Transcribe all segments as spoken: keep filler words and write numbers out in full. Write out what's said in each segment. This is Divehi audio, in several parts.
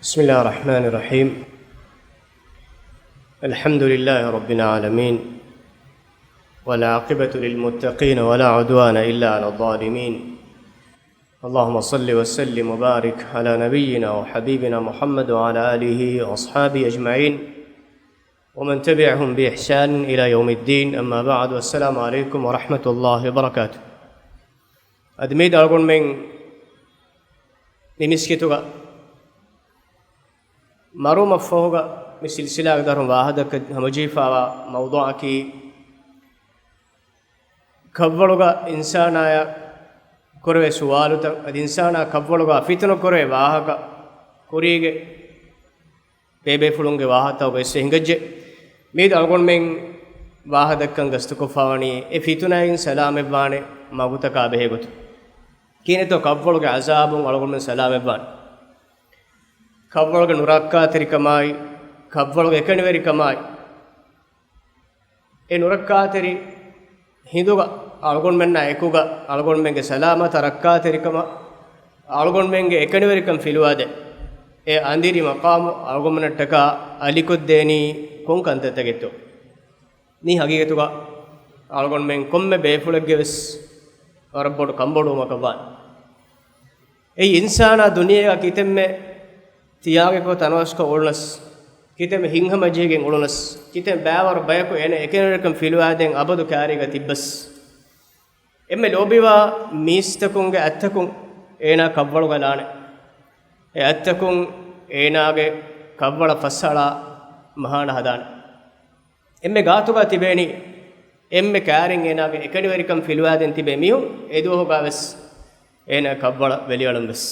بسم الله الرحمن الرحيم. الحمد لله رب العالمين، والعاقبة للمتقين، ولا عدوان إلا على الظالمين. اللهم صل وسلم وبارك على نبينا وحبيبنا محمد وعلى آله وأصحابه أجمعين، ومن تبعهم بإحسان إلى يوم الدين. أما بعد، والسلام عليكم ورحمة الله وبركاته. އަދި މީ އަޅުގަނޑުމެން މި މިސްކިތުގަ މަރުވުމަށްފަހުގަ މި ސިލްސިލާގެ ދަށުން ވާހަކަ ހަމަޖެހިފައިވާ މައުޟޫޢަކީ، ކަށްވަޅުގަ އިންސާނާޔަށް ކުރެވޭ ސުވާލުތައް، އަދި އިންސާނާ ކަށްވަޅުގަ ފިތުނަ ކުރެވޭ ވާހަކަ ކުރީގެ ބޭބޭފުޅުންގެ ވާހަކަތައް އެއްސެ ހިނގައްޖެ. މީދު އަޅުގަނޑުމެން ވާހަކަ ދައްކަން ގަސްތުކޮށްފަވަނީ އެ ފިތުނައިން ސަލާމަތްވާނެ މަގުތަކާ ބެހޭގޮތުން. ކިހިނެއްތޯ ކަށްވަޅުގެ ޢަޒާބުން އަޅުގަނޑުމެން ސަލާމަތްވާނެ؟ ކަށްވަޅުގެ ނުރައްކާތެރިކަމާއި، ކަށްވަޅުގެ އެކަނިވެރިކަމާއި، އެ ނުރައްކާތެރި ހިނދުގަ އަޅުގަނޑުމެންނާ އެކުގަ އަޅުގަނޑުމެންގެ ސަލާމަތާ ރައްކާތެރިކަމަށް، އަޅުގަނޑުމެންގެ އެކަނިވެރިކަން ފިލުވާދޭ އެ އަނދިރި މަޤާމު އަޅުގަނޑުމެންނަށްޓަކާ އަލިކޮށްދޭނީ ކޮން ކަންތައްތަކެއްތޯ؟ މީ ހަގީގަތުގަ އަޅުގަނޑުމެން ކޮންމެ ބޭފުޅެއްގެ ވެސް ވަރަށް ބޮޑު ކަންބޮޑުވުމަކަށް ވާނެ. އެއީ އިންސާނާ ދުނިޔޭގަ ކިތަންމެ ތިޔާގެކޮށް ތަނަވަސްކޮށް އުޅުނަސް، ކިތަންމެ ހިތްހަމަޖެހިގެން އުޅުނަސް، ކިތަންމެ ބައިވަރު ބަޔަކު އޭނަ އެކަނިވެރިކަން ފިލުވާދޭން އަބަދު ކާރީގަ ތިއްބަސް، އެންމެ ލޯބިވާ މީސްތަކުންގެ އަތްތަކުން އޭނާ ކަށްވަޅުގަ ލާނެ. އެ އަތްތަކުން އޭނާގެ ކަށްވަޅަށް ފައްސައަޅާ މަހާނަ ހަދާނެ. އެންމެ ގާތުގަ ތިބޭނީ، އެންމެ ކާރިން އޭނާގެ އެކަނިވެރިކަން ފިލުވާދޭން ތިބޭ މީހުން އެދުވަހުގަ ވެސް އޭނާ ކަށްވަޅަށް ވެލިއަޅަން ވެސް.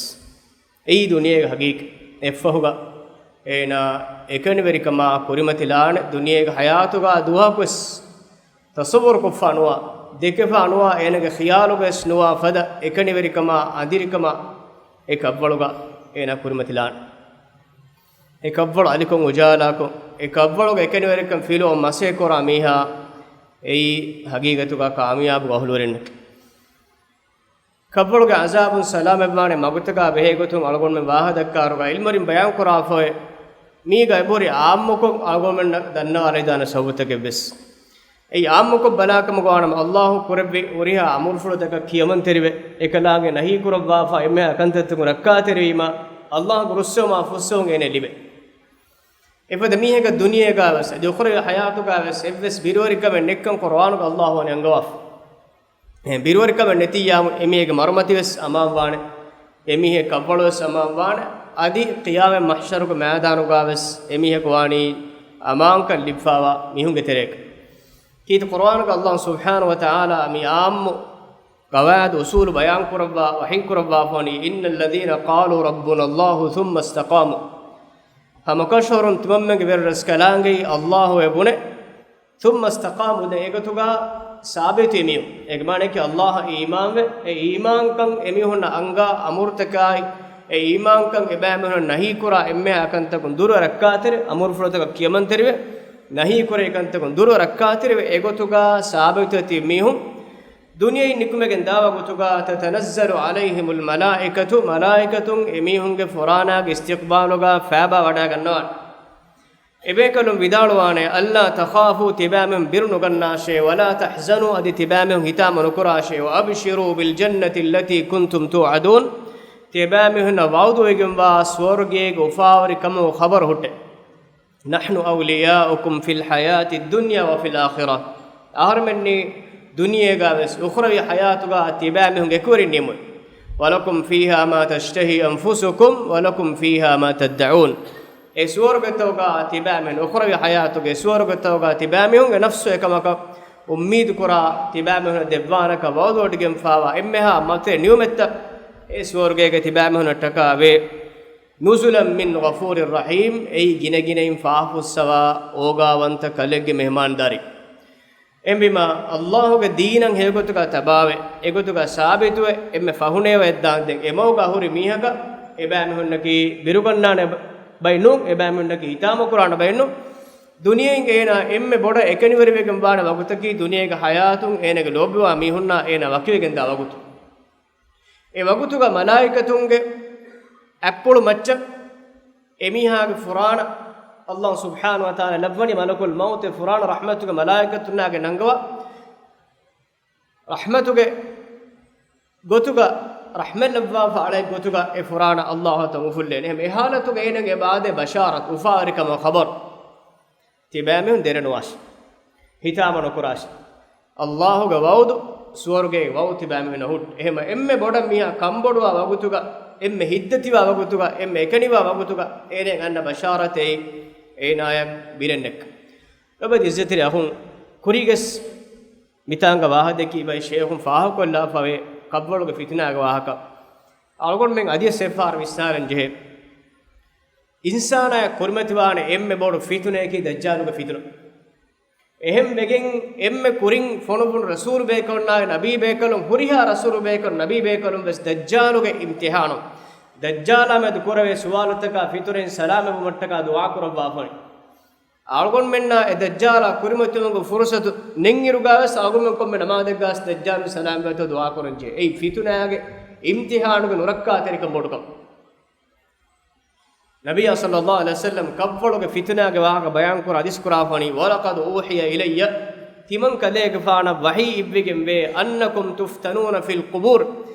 އެއީ ދުނިޔޭގެ ހަގީގަތް. އެއަށްފަހުގަ އޭނާ އެކަނިވެރިކަމާ ކުރިމަތިލާނެ. ދުނިޔޭގެ ހަޔާތުގަ ދުވަހަކުވެސް ތަޞައްވުރު ކޮށްފަ ނުވާ، ދެކެފަ ނުވާ، އޭނާގެ ޚިޔާލުގަވެސް ނުވާ ފަދަ އެކަނިވެރިކަމާ އަނދިރިކަމާ އެ ކަށްވަޅުގަ އޭނާ ކުރިމަތިލާނެ. އެ ކަށްވަޅު އަލިކޮށް އުޖާލާކޮށް، އެ ކަށްވަޅުގަ އެކަނިވެރިކަން ފިލުވަން މަސައްކަތް ކުރާ މީހާ އެއީ ހަގީގަތުގަ ކާމިޔާބު އަހުލުވެރިންނެކެވެ. ކަށްވަޅުގެ ޢަޒާބުން ސަލާމަތްވާނެ މަގުތަކާ ބެހޭގޮތުން އަޅުގަނޑުމެން ވާހަކަ ދައްކާއިރުގަ ޢިލްމުވެރިން ބަޔާންކުރާފައި މީގަ އެބަހުރި ޢާއްމުކޮށް އަޅުގަނޑުމެންނަށް ދަންނަވާލައިދާނެ ސަބަބުތަކެއްވެސް. އެއީ ޢާއްމުކޮށް ބަލާކަމުގަ ވާނަމަ، ﷲ ކުރެއްވި ހުރިހާ އަމުރުފުޅުތަކަށް ކިޔަމަންތެރިވެ، އެކަލާނގެ ނަހީކުރައްވާފަ އެންމެހާ ކަންތައްތަކުން ރައްކާތެރިވީމަ، ﷲގެ ރުއްސެވުމާ ފުއްސެވުން އޭނަ ލިބޭ. އެފަދަ މީހަކަށް ދުނިޔޭގަވެސް އަދި އުޚްރަވީ ޙަޔާތުގަވެސް އެއްވެސް ބިރުވެރިކަމެއް ނެތްކަން ޤުރްއާނުގަ ﷲ ވަނީ އަންގަވާފަ. އެހެން ބިރުވެރިކަމެއް ނެތިއްޔާމު އެމީހެއްގެ މަރުމަތިވެސް އަމާންވާނެ. އެމީހެއް ކަށްވަޅުވެސް އަމާންވާނެ. އަދި ޤިޔާމަތް މަޙްޝަރުގެ މައިދާނުގަވެސް އެމީހަކު ވާނީ އަމާންކަން ލިބިފައިވާ މީހުންގެ ތެރޭގަ. ކީރިތި ޤުރްއާނުގަ ﷲ ސުބްޙާނަހޫ ވަތަޢާލާ މި ޢާއްމު ޤަވާޢިދު އުޞޫލު ބަޔާންކުރައްވާ ވަޙީކުރައްވާފަ ވަނީ، إن الذين قالوا ربنا الله ثم استقاموا. ހަމަކަށަވަރުން ތިމަންމެންގެ ވެރިރަސްކަލާނގެއީ ﷲ އޭ ބުނެ، ثم استقاموا، ދެން އެގޮތުގަ ސާބިތުވި މީހުން. އޭގެ މާނައަކީ ﷲއަށް އީމާންވެ، އެ އީމާންކަން އެމީހުންނަށް އަންގާ އަމުރުތަކާއި، އެ އީމާންކަން އެބައިމީހުންނަށް ނަހީކުރާ އެންމެހާ ކަންތަކުން ދުރުވެ ރައްކާތެރި، އަމުރުފުޅުތަކަށް ކިޔަމަންތެރިވެ، ނަހީކުރެވޭ ކަންތަކުން ދުރުވެ ރައްކާތެރިވެ، އެގޮތުގަ ސާބިތުވެ ތިބި މީހުން ދުނިޔެއިން ނިކުމެގެން ދާ ވަގުތުގަ، تتنزل عليهم الملائكة، މަލާއިކަތުން އެމީހުންގެ ފުރާނާގެ އިސްތިޤްބާލުގަ ފައިބާ ވަޑައިގަންނަވާނެ. އެބޭކަލުން ވިދާޅުވާނެ، ألا تخافوا، ތިބާމީހުން ބިރު ނުގަންނާށޭ، ولا تحزنوا، އަދި ތިބާމީހުން ހިތާމަ ނުކުރާށޭ، وأبشروا بالجنة التي كنتم توعدون، ތިބާމީހުންނަށް ވަޢުދުވެގެންވާ ސުވަރުގޭގެ އުފާވެރިކަމުގެ ޚަބަރު ހުއްޓޭ. نحن أولياؤكم في الحياة الدنيا وفي الآخرة. އަހަރުމެންނީ ދުނިޔޭގަވެސް އުޚްރަވީ ޙަޔާތުގަ ތިބާމީހުންގެ އެކުވެރިން ނިމުން. ولكم فيها ما تشتهي أنفسكم ولكم فيها ما تدعون. އެ ސުވަރުގެތަކުގަ ތިބާމީހުން، އުޚްރަވީ ޙަޔާތުގެ ސުވަރުގެތަކުގަ ތިބާމީހުންގެ ނަފްސު އެކަމަކަށް އުއްމީދުކުރާ، ތިބާމީހުންނަށް ދެއްވާނެކަން ވަޢުދުވެވޮޑިގެންފައިވާ އެންމެހާ މަތި ނިޢުމަތްތައް އެ ސުވަރުގޭގަ ތިބާމީހުންނަށްޓަކާ ވޭ. نزلا من غفور رحيم، އެއީ ގިނަގިނައިން ފާފަފުއްސަވާ އޯގާވަންތަ ކަލެއްގެ މެހެމާންދާރީ. އެހެންވީމަ، ﷲގެ ދީނަށް ހެޔޮގޮތުގަ ތަބާވެ، އެގޮތުގަ ސާބިތުވެ، އެންމެ ފަހުނޭވަ އެއްދާންދެން އެ މަގުގަ ހުރި މީހަކަށް އެބައިމީހުންނަކީ ބިރުގަންނާނެ ބައެއް ނޫން، އެބައިމީހުންނަކީ ހިތާމަކުރާނެ ބައެއް ނޫން. ދުނިޔެއިން އޭނާ އެންމެ ބޮޑަށް އެކަނިވެރިވެގެން ވާނެ ވަގުތަކީ ދުނިޔޭގެ ޙަޔާތުން އޭނާގެ ލޯބިވާ މީހުންނާ އޭނާ ވަކިވެގެންދާ ވަގުތު. އެ ވަގުތުގަ މަލާއިކަތުންގެ އަތްޕުޅު މައްޗަށް އެމީހާގެ ފުރާނަ ﷲ ސުބްޙާނަހޫ ވަތަޢާލާ ލައްވަނީ މަލަކުލް މައުތެއް ފުރާނަ ރަޙްމަތުގެ މަލާއިކަތުންނާގެ ނަންގަވާ، ރަޙްމަތުގެ ގޮތުގަ، ރަޙްމަތް ލައްވާފަ އަޅެއް ގޮތުގަ އެ ފުރާނަ ﷲ ތަން އުފުއްލޭނެ. އެހެން އެ ޙާލަތުގަ އޭނަގެ ބާދެ ބަޝާރަތް، އުފާވެރިކަމަށް ޚަބަރު ތިބާމީހުން ދެރަނުވާށި. ހިތާމަ ނުކުރާށި. ﷲގެ ވަޢުދު، ސުވަރުގޭގެ ވަޢުދު ތިބާމީހުންނަށް ހުއްޓު. އެހެމަ އެންމެ ބޮޑަށް މީހާ ކަންބޮޑުވާ ވަގުތުގަ، އެންމެ ހިތްދަތިވާ ވަގުތުގަ، އެންމެ އެކަނިވާ ވަގުތުގަ އޭނައަށް އަންނަ ބަޝާރަތެއް އޭނާޔަށް ބިނެންނެއްކަން. ލޮބުވެތި އިއްޒަތްތެރި އަޚުން، ކުރީގެސް މިތާނގަ ވާހަކަ ދެއްކި ބައި ޝޭޚުން ފާހަގަކޮށްލާފަވޭ ކަށްވަޅުގެ ފިތުނާގެ ވާހަކަ. އަޅުގަނޑުމެން އަދިވެސް އެއްފަހަރު ވިސްނާލަން ޖެހޭ. އިންސާނާޔަށް ކުރިމަތިވާނެ އެންމެ ބޮޑު ފިތުނަޔަކީ ދައްޖާލުގެ ފިތުނަ. އެހެން ވެގެން އެންމެ ކުރިން ފޮނުވުނު ރަސޫލު ބޭކަލުންނާއި ނަބީ ބޭކަލުން، ހުރިހާ ރަސޫލު ބޭކަލުން، ނަބީ ބޭކަލުން ވެސް ދައްޖާލުގެ އިމްތިޙާނު، ދައްޖާލާ މެދު ކުރެވޭ ސުވާލުތަކާ ފިތުނައިން ސަލާމަތްވުމަށްޓަކާ ދުޢާ ކުރައްވާފައި. އަޅުގަނޑުމެންނާ އެ ދައްޖާލާ ކުރިމަތިވުމުގެ ފުރުޞަތު ނެތްއިރުގަވެސް އަޅުގަނޑުމެން ކޮންމެ ނަމާދެއްގަވެސް ދައްޖާލު ސަލާމަތްވެތޯ ދުޢާ ކުރަންޖެހޭ. އެއީ ފިތުނާގެ އިމްތިޙާނުގެ ނުރައްކާތެރިކަން ބޮޑުކަމަށް. ނަބިއްޔާ ޞައްލައްލާހު ޢަލައިހި ވަސައްލަމް ކަށްވަޅުގެ ފިތުނާގެ ވާހަކަ ބަޔާންކުރާ ޙަދީޘް ކުރާފަނީ، وَلَقَدْ أُوحِيَ إِلَيَّ، ތިމަން ކަލޭގެފާނަށް ވަޙީ އިއްވިގެންވޭ، أَنَّكُمْ تُفْتَنُونَ فِي الْقُبُورِ،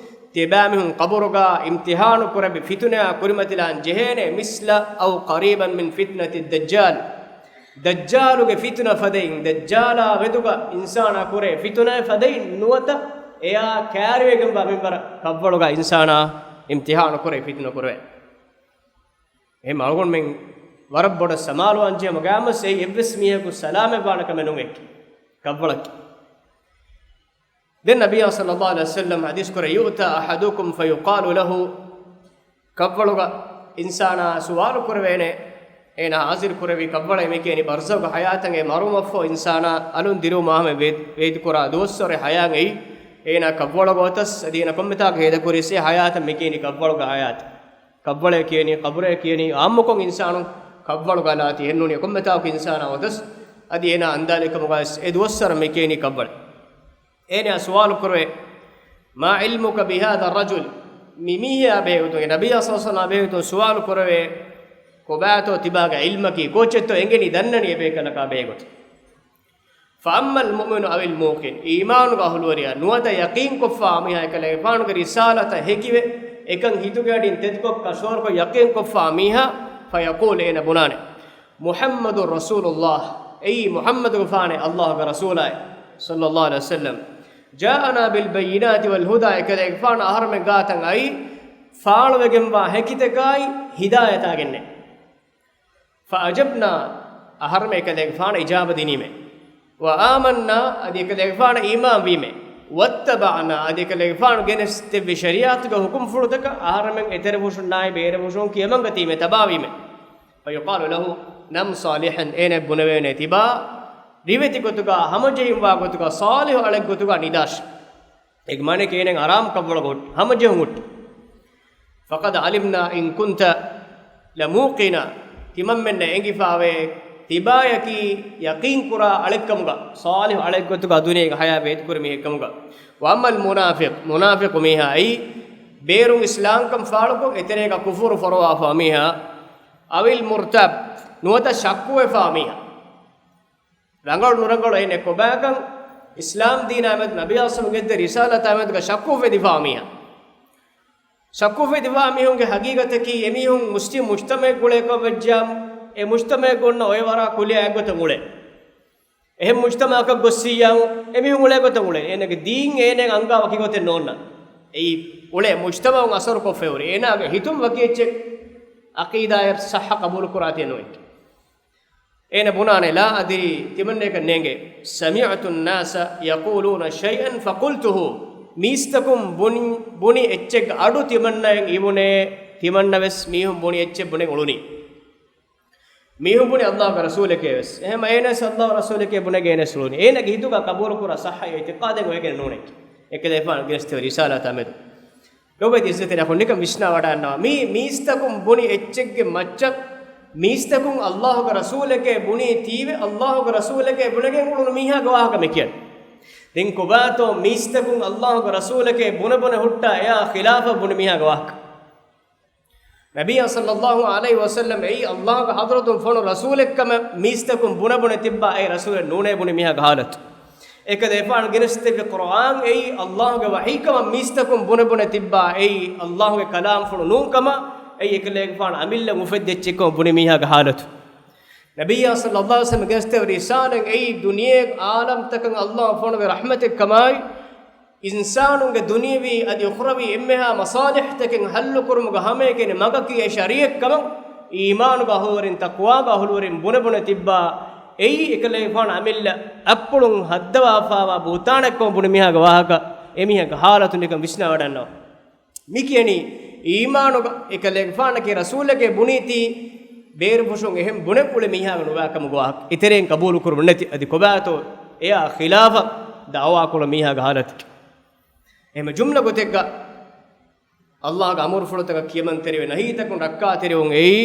ތިބާމީހުން ޤަބުރުގަ އިމްތިޙާނު ކުރެވި ފިތުނަޔާ ކުރިމަތިލާން ޖެހޭނެ، مِثْلَ أَوْ قَرِيبًا مِنْ فِتْنَةِ الدَّجَّالِ، ދައްޖާލުގެ ފިތުނަ ފަދައިން، ދައްޖާލާ މެދުގަ އިންސާނާ ކުރޭ ފިތުނަ ފަދައިން ނުވަތަ އެޔާ ކައިރިވެގެންވާ މިންވަރަށް ކަށްވަޅުގަ އިންސާނާ އިމްތިޙާނު ކުރޭ ފިތުނަ ކުރެވޭ. އެހެން އަޅުގަނޑުމެން ވަރަށް ބޮޑަށް ސަމާލުވާންޖެހޭ މަގާމަސް އެއީ އެއްވެސް މީހަކު ސަލާމަތްވާނެ ކަމެއް ނޫން އެއްޗެއް ކަށްވަޅަކީ. ދެން ނަބިއްޔާ ޞައްލައްލާހު ޢަލައިހި ވަސައްލަމް ޙަދީޘް ކުރޭ، يُؤْتَى أَحَدُكُمْ فَيُقَالُ لَهُ، ކަށްވަޅުގަ އިންސާނާ ސުވާލު ކުރެވޭނެ، އޭނާ ޙާޟިރު ކުރެވި ކަށްވަޅެއް މިކިޔަނީ ބަރްޒަޚުގެ ޙަޔާތަށް އެ މަރުވުމަށްފަހު އިންސާނާ އަލުން ދިރިވުމާ ހަމަ ވޭ-، ވޭތުކުރާ ދުވަސްވަރުގެ ޙަޔާތް އެއީ، އޭނާ ކަށްވަޅުގަ އޮތަސް އަދި އޭނާ ކޮންމެތާކަށް ހޭދަކުރިޔަސް އެ ޙަޔާތަށް މިކިޔަނީ ކަށްވަޅުގެ ޙަޔާތެއް. ކަށްވަޅޭ ކިޔަނީ، ޤަބުރޭ ކިޔަނީ، އާއްމުކޮށް އިންސާނުން ކަށްވަޅުގަ އަލާތީ އެއްނޫނީ ކޮންމެތާކު އިންސާނާ އޮތަސް އަދި އޭނާ އަންދާލިކަމުގައި އެ ދުވަސްވަރަށް މިކިޔަނީ ކަށްވަޅެއް. އޭނާ ސުވާލު ކުރެވޭ، ما علمك بهذا الرجل، މި މީހާ ބެހޭގޮތުން، ނަބިއްޔާ ޞައްލައްލާހު ޢަލައިހި ވަސައްލަމް ބެހޭގޮތުން ސުވާލު ކުރެވޭ، ކޮބާތޯ ތިބާގެ ޢިލްމަކީ، ކޯޗެއްތޯ އެނގެނީ ދަންނަނީ އެބޭކަލަކާ ބެހޭގޮތުން. فأما المؤمن أو الموقن، އީމާނުގެ އަހުލުވެރިޔާ ނުވަތަ ޔަޤީންކޮށްފާ މީހާ، އެކަލޭގެފާނުގެ ރިސާލަތަށް ހެކިވެ، އެކަން ހިތުގެ އަޑިން ތެދުކޮށް ކަށަވަރުކޮށް ޔަޤީންކޮށްފާ މީހާ، فيقول، އޭނަ ބުނާނެ، محمد رسول الله، އެއީ މުޙައްމަދުގެފާނެ ﷲގެ ރަސޫލާއި، صلى الله عليه وسلم. جاءنا بالبينات والهدى، އެކަލޭގެފާނު އަހަރުމެން ގާތަށް އައީ ފާޅުވެގެންވާ ހެކިތަކާއި ހިދާޔަތާގެންނެ. فأجبنا، އަހަރުމެން އެކަލޭގެފާނަށް އިޖާބަ ދިނީމޭ. وآمنا، އަދި އެކަލޭގެފާނަށް އީމާން ވީމޭ. واتبعنا، އަދި އެކަލޭގެފާނު ގެނެސްދެއްވި ޝަރީޢަތުގެ ޙުކުމްފުޅުތަކަށް އަހަރުމެން އެތެރެފުށުންނާއި ބޭރަފުށުން ކިޔަމަންގަތީމޭ، ތަބާވީމޭ. فيقال له، نم صالحا، އޭނަ ބުނެވޭނެ ތިބާ ރިވެތި ގޮތުގަ ހަމަޖެހިންވާ ގޮތުގަ ޞާލިޙު އަޅެއް ގޮތުގަ ނިދާށި. އޭގެ މާނައަކީ އޭނަ އަރާމު ކަށްވަޅުގަ ހުއްޓު، ހަމަޖެހުން ހުއްޓު. فقد علمنا إن كنت لموقنا، ތިމަންމެންނަށް އެނގިފާވޭ ތިބާޔަކީ ޔަޤީންކުރާ އަޅެއްކަމުގަ، ޞާލިޙު އަޅެއްގޮތުގަ ދުނިޔޭގެ ޙަޔާތް ވޭތުކުރި މީހެއްކަމުގަ. وأما المنافق، މުނާފިޤު މީހާ އެއީ، ބޭރުން އިސްލާމްކަން ފާޅުކޮށް އެތެރޭގަ ކުފުރު ފޮރުވާފާ މީހާ، أو المرتاب، ނުވަތަ ޝައްކުވެފާ މީހާ. ރަނގަޅު ނުރަނގަޅު އޭނަ ކޮބާކަން އިސްލާމް ދީނާ މެދު ނަބިއްޔާ ގެއްލި ރިސާލަތާ މެދުގަ ޝައްކު އުފެދިފާ މީހާ. ޝައްކު އުފެދިފާ މީހުންގެ ހަގީގަތަކީ އެމީހުން މުސްލިމް މުޖްތަމަޢެއްގެ އުޅޭ ކަމަށް ވެއްޖާމު، އެ މުޖްތަމަޢެއްގަ އޮންނަ އޮއެވަރާ ކުލިއަށް އެއްގޮތަށް އުޅޭ. އެހެން މުޖްތަމަޢަކަށް ގޮއްސިއްޔާމު، އެމީހުން އުޅޭ ގޮތަށް އުޅޭ. އޭނަގެ ދީން އޭނައަށް އަންގާ ވަކި ގޮތެއް ނޯންނާނެ. އެއީ އުޅޭ މުޖްތަމަޢުން އަސަރުކޮށްފައި ހުރި. އޭނާގެ ހިތުން ވަކި އެއްޗެއް ޢަޤީދާއަށް ޞައްޙަ ޤަބޫލުކުރާތީ ނުވެއްޖެ. އޭނަ ބުނާނެ، لا أدري، ތިމަންނަޔަކަށް ނޭނގޭ. سمعت الناس يقولون شيئا فقلته، މީސްތަކުން ބުނި، ބުނި އެއްޗެއްގެ އަޑު ތިމަންނައަށް އިވުނޭ، ތިމަންނަވެސް މީހުން ބުނި އެއްޗެއް ބުނެ އުޅުނީ. މީހުން ބުނި ﷲގެ ރަސޫލެކޭވެސް. އެހެން އޭނަވެސް ﷲގެ ރަސޫލެކޭ ބުނެގެނެސް އުޅުނީ. އޭނަގެ ހިތުގަ ޤަބޫލުކުރާ ޞައްޙަ އިޢުތިޤާދެއް އޮވެގެން ނޫނެއް. އެކަލޭގެފާނު ގެނެސްދެއްވި ރިސާލަތާ މެދު. ލޮބުވެތި އިއްޒަތްތެރި އަޚުން، ނިކަން ވިސްނާވަޑައިގަންނަވާ. މީ މީސްތަކުން ބުނި އެއްޗެއްގެ މައްޗަށް މީސްތަކުން ﷲގެ ރަސޫލެކޭ ބުނީތީވެ، ﷲގެ ރަސޫލެކޭ ބުނެގެން އުޅުނު މީހާގެ ވާހަކަ މި ކިޔަނީ. ދެން ކޮބާތޯ މީސްތަކުން ﷲގެ ރަސޫލެކޭ ބުނެ ބުނެ ހުއްޓާ އެއާ ޚިލާފަށް ބުނި މީހާގެ ވާހަކަ؟ ނަބިއްޔާ ޞައްލައްލާހު ޢަލައިހި ވަސައްލަމް އެއީ އައްލާހުގެ ޙަޟްރަތުން ފޮނު ރަސޫލެއްކަމަށް މީސްތަކުން ބުނެބުނެ ތިއްބާ އެ ރަސޫލެއް ނޫނޭ ބުނި މީހާގެ ޙާލަތު. އެކަލޭގެފާނު ގެނެސްދެއްވި ޤުރްއާން އެއީ އައްލާހުގެ ވަޙީކަމަށް މީސްތަކުން ބުނެބުނެ ތިއްބާ އެއީ އައްލާހުގެ ކަލާމްފުޅު ނޫންކަމަށް އެއީ އެކަލޭގެފާނު އަމިއްލަ އުފެއްދިއްޗެއްކަމަށް ބުނި މީހާގެ ޙާލަތު. ނަބިއްޔާ ޞައްލައްލާހު ޢަލައިހި ވަސައްލަމް ގެނެސްދެއްވި ރިސާލަތް އެއީ ދުނިޔޭގެ އާލަމްތަކަށް އައްލާހު ފޮނުވި ރަޙްމަތެއްކަމާއި، އިންސާނުންގެ ދުނިޔަވީ އަދި އުޚްރަވީ އެންމެހާ މަޞާލިޙްތަކެއް ޙައްލުކުރުމުގެ ހަމައެކަނި މަގަކީ އެ ޝަރީޢަތްކަމަށް އީމާނުގެ އަހުލުވެރިން، ތަޤްވާގެ އަހުލުވެރިން ބުނެބުނެ ތިއްބާ އެއީ އެކަލޭގެފާނު އަމިއްލަ އަތްޕުޅުން ހައްދަވާފާވާ ބުހުތާނެއްކަމަށް ބުނި މީހާގެ ވާހަކަ، އެމީހާގެ ޙާލަތު ނިކަން ވިސްނާވަޑަންނަވާ. މި ކިޔަނީ އީމާނުގަ އެކަލޭގެފާނަކީ ރަސޫލެކޭ ބުނީތީ ބޭރުފުށުން އެހެން ބުނެ އުޅެ މީހާގެ ނުވާކަމުގެ ވާހަކަ. އެތެރެއިން ޤަބޫލުކުރުމުން ނެތި އަދި ކޮބާތޯ އެއާ ޚިލާފަށް ދަޢުވާކުރު މީހާގެ ޙާލަތަކީ. އެހެން ޖުމްލަ ގޮތެއްގަ އައްލާހުގެ އަމުރުފުޅުތަކަށް ކިޔަމަންތެރިވެ، ނަހީތަކުން ރައްކާތެރިވުން އެއީ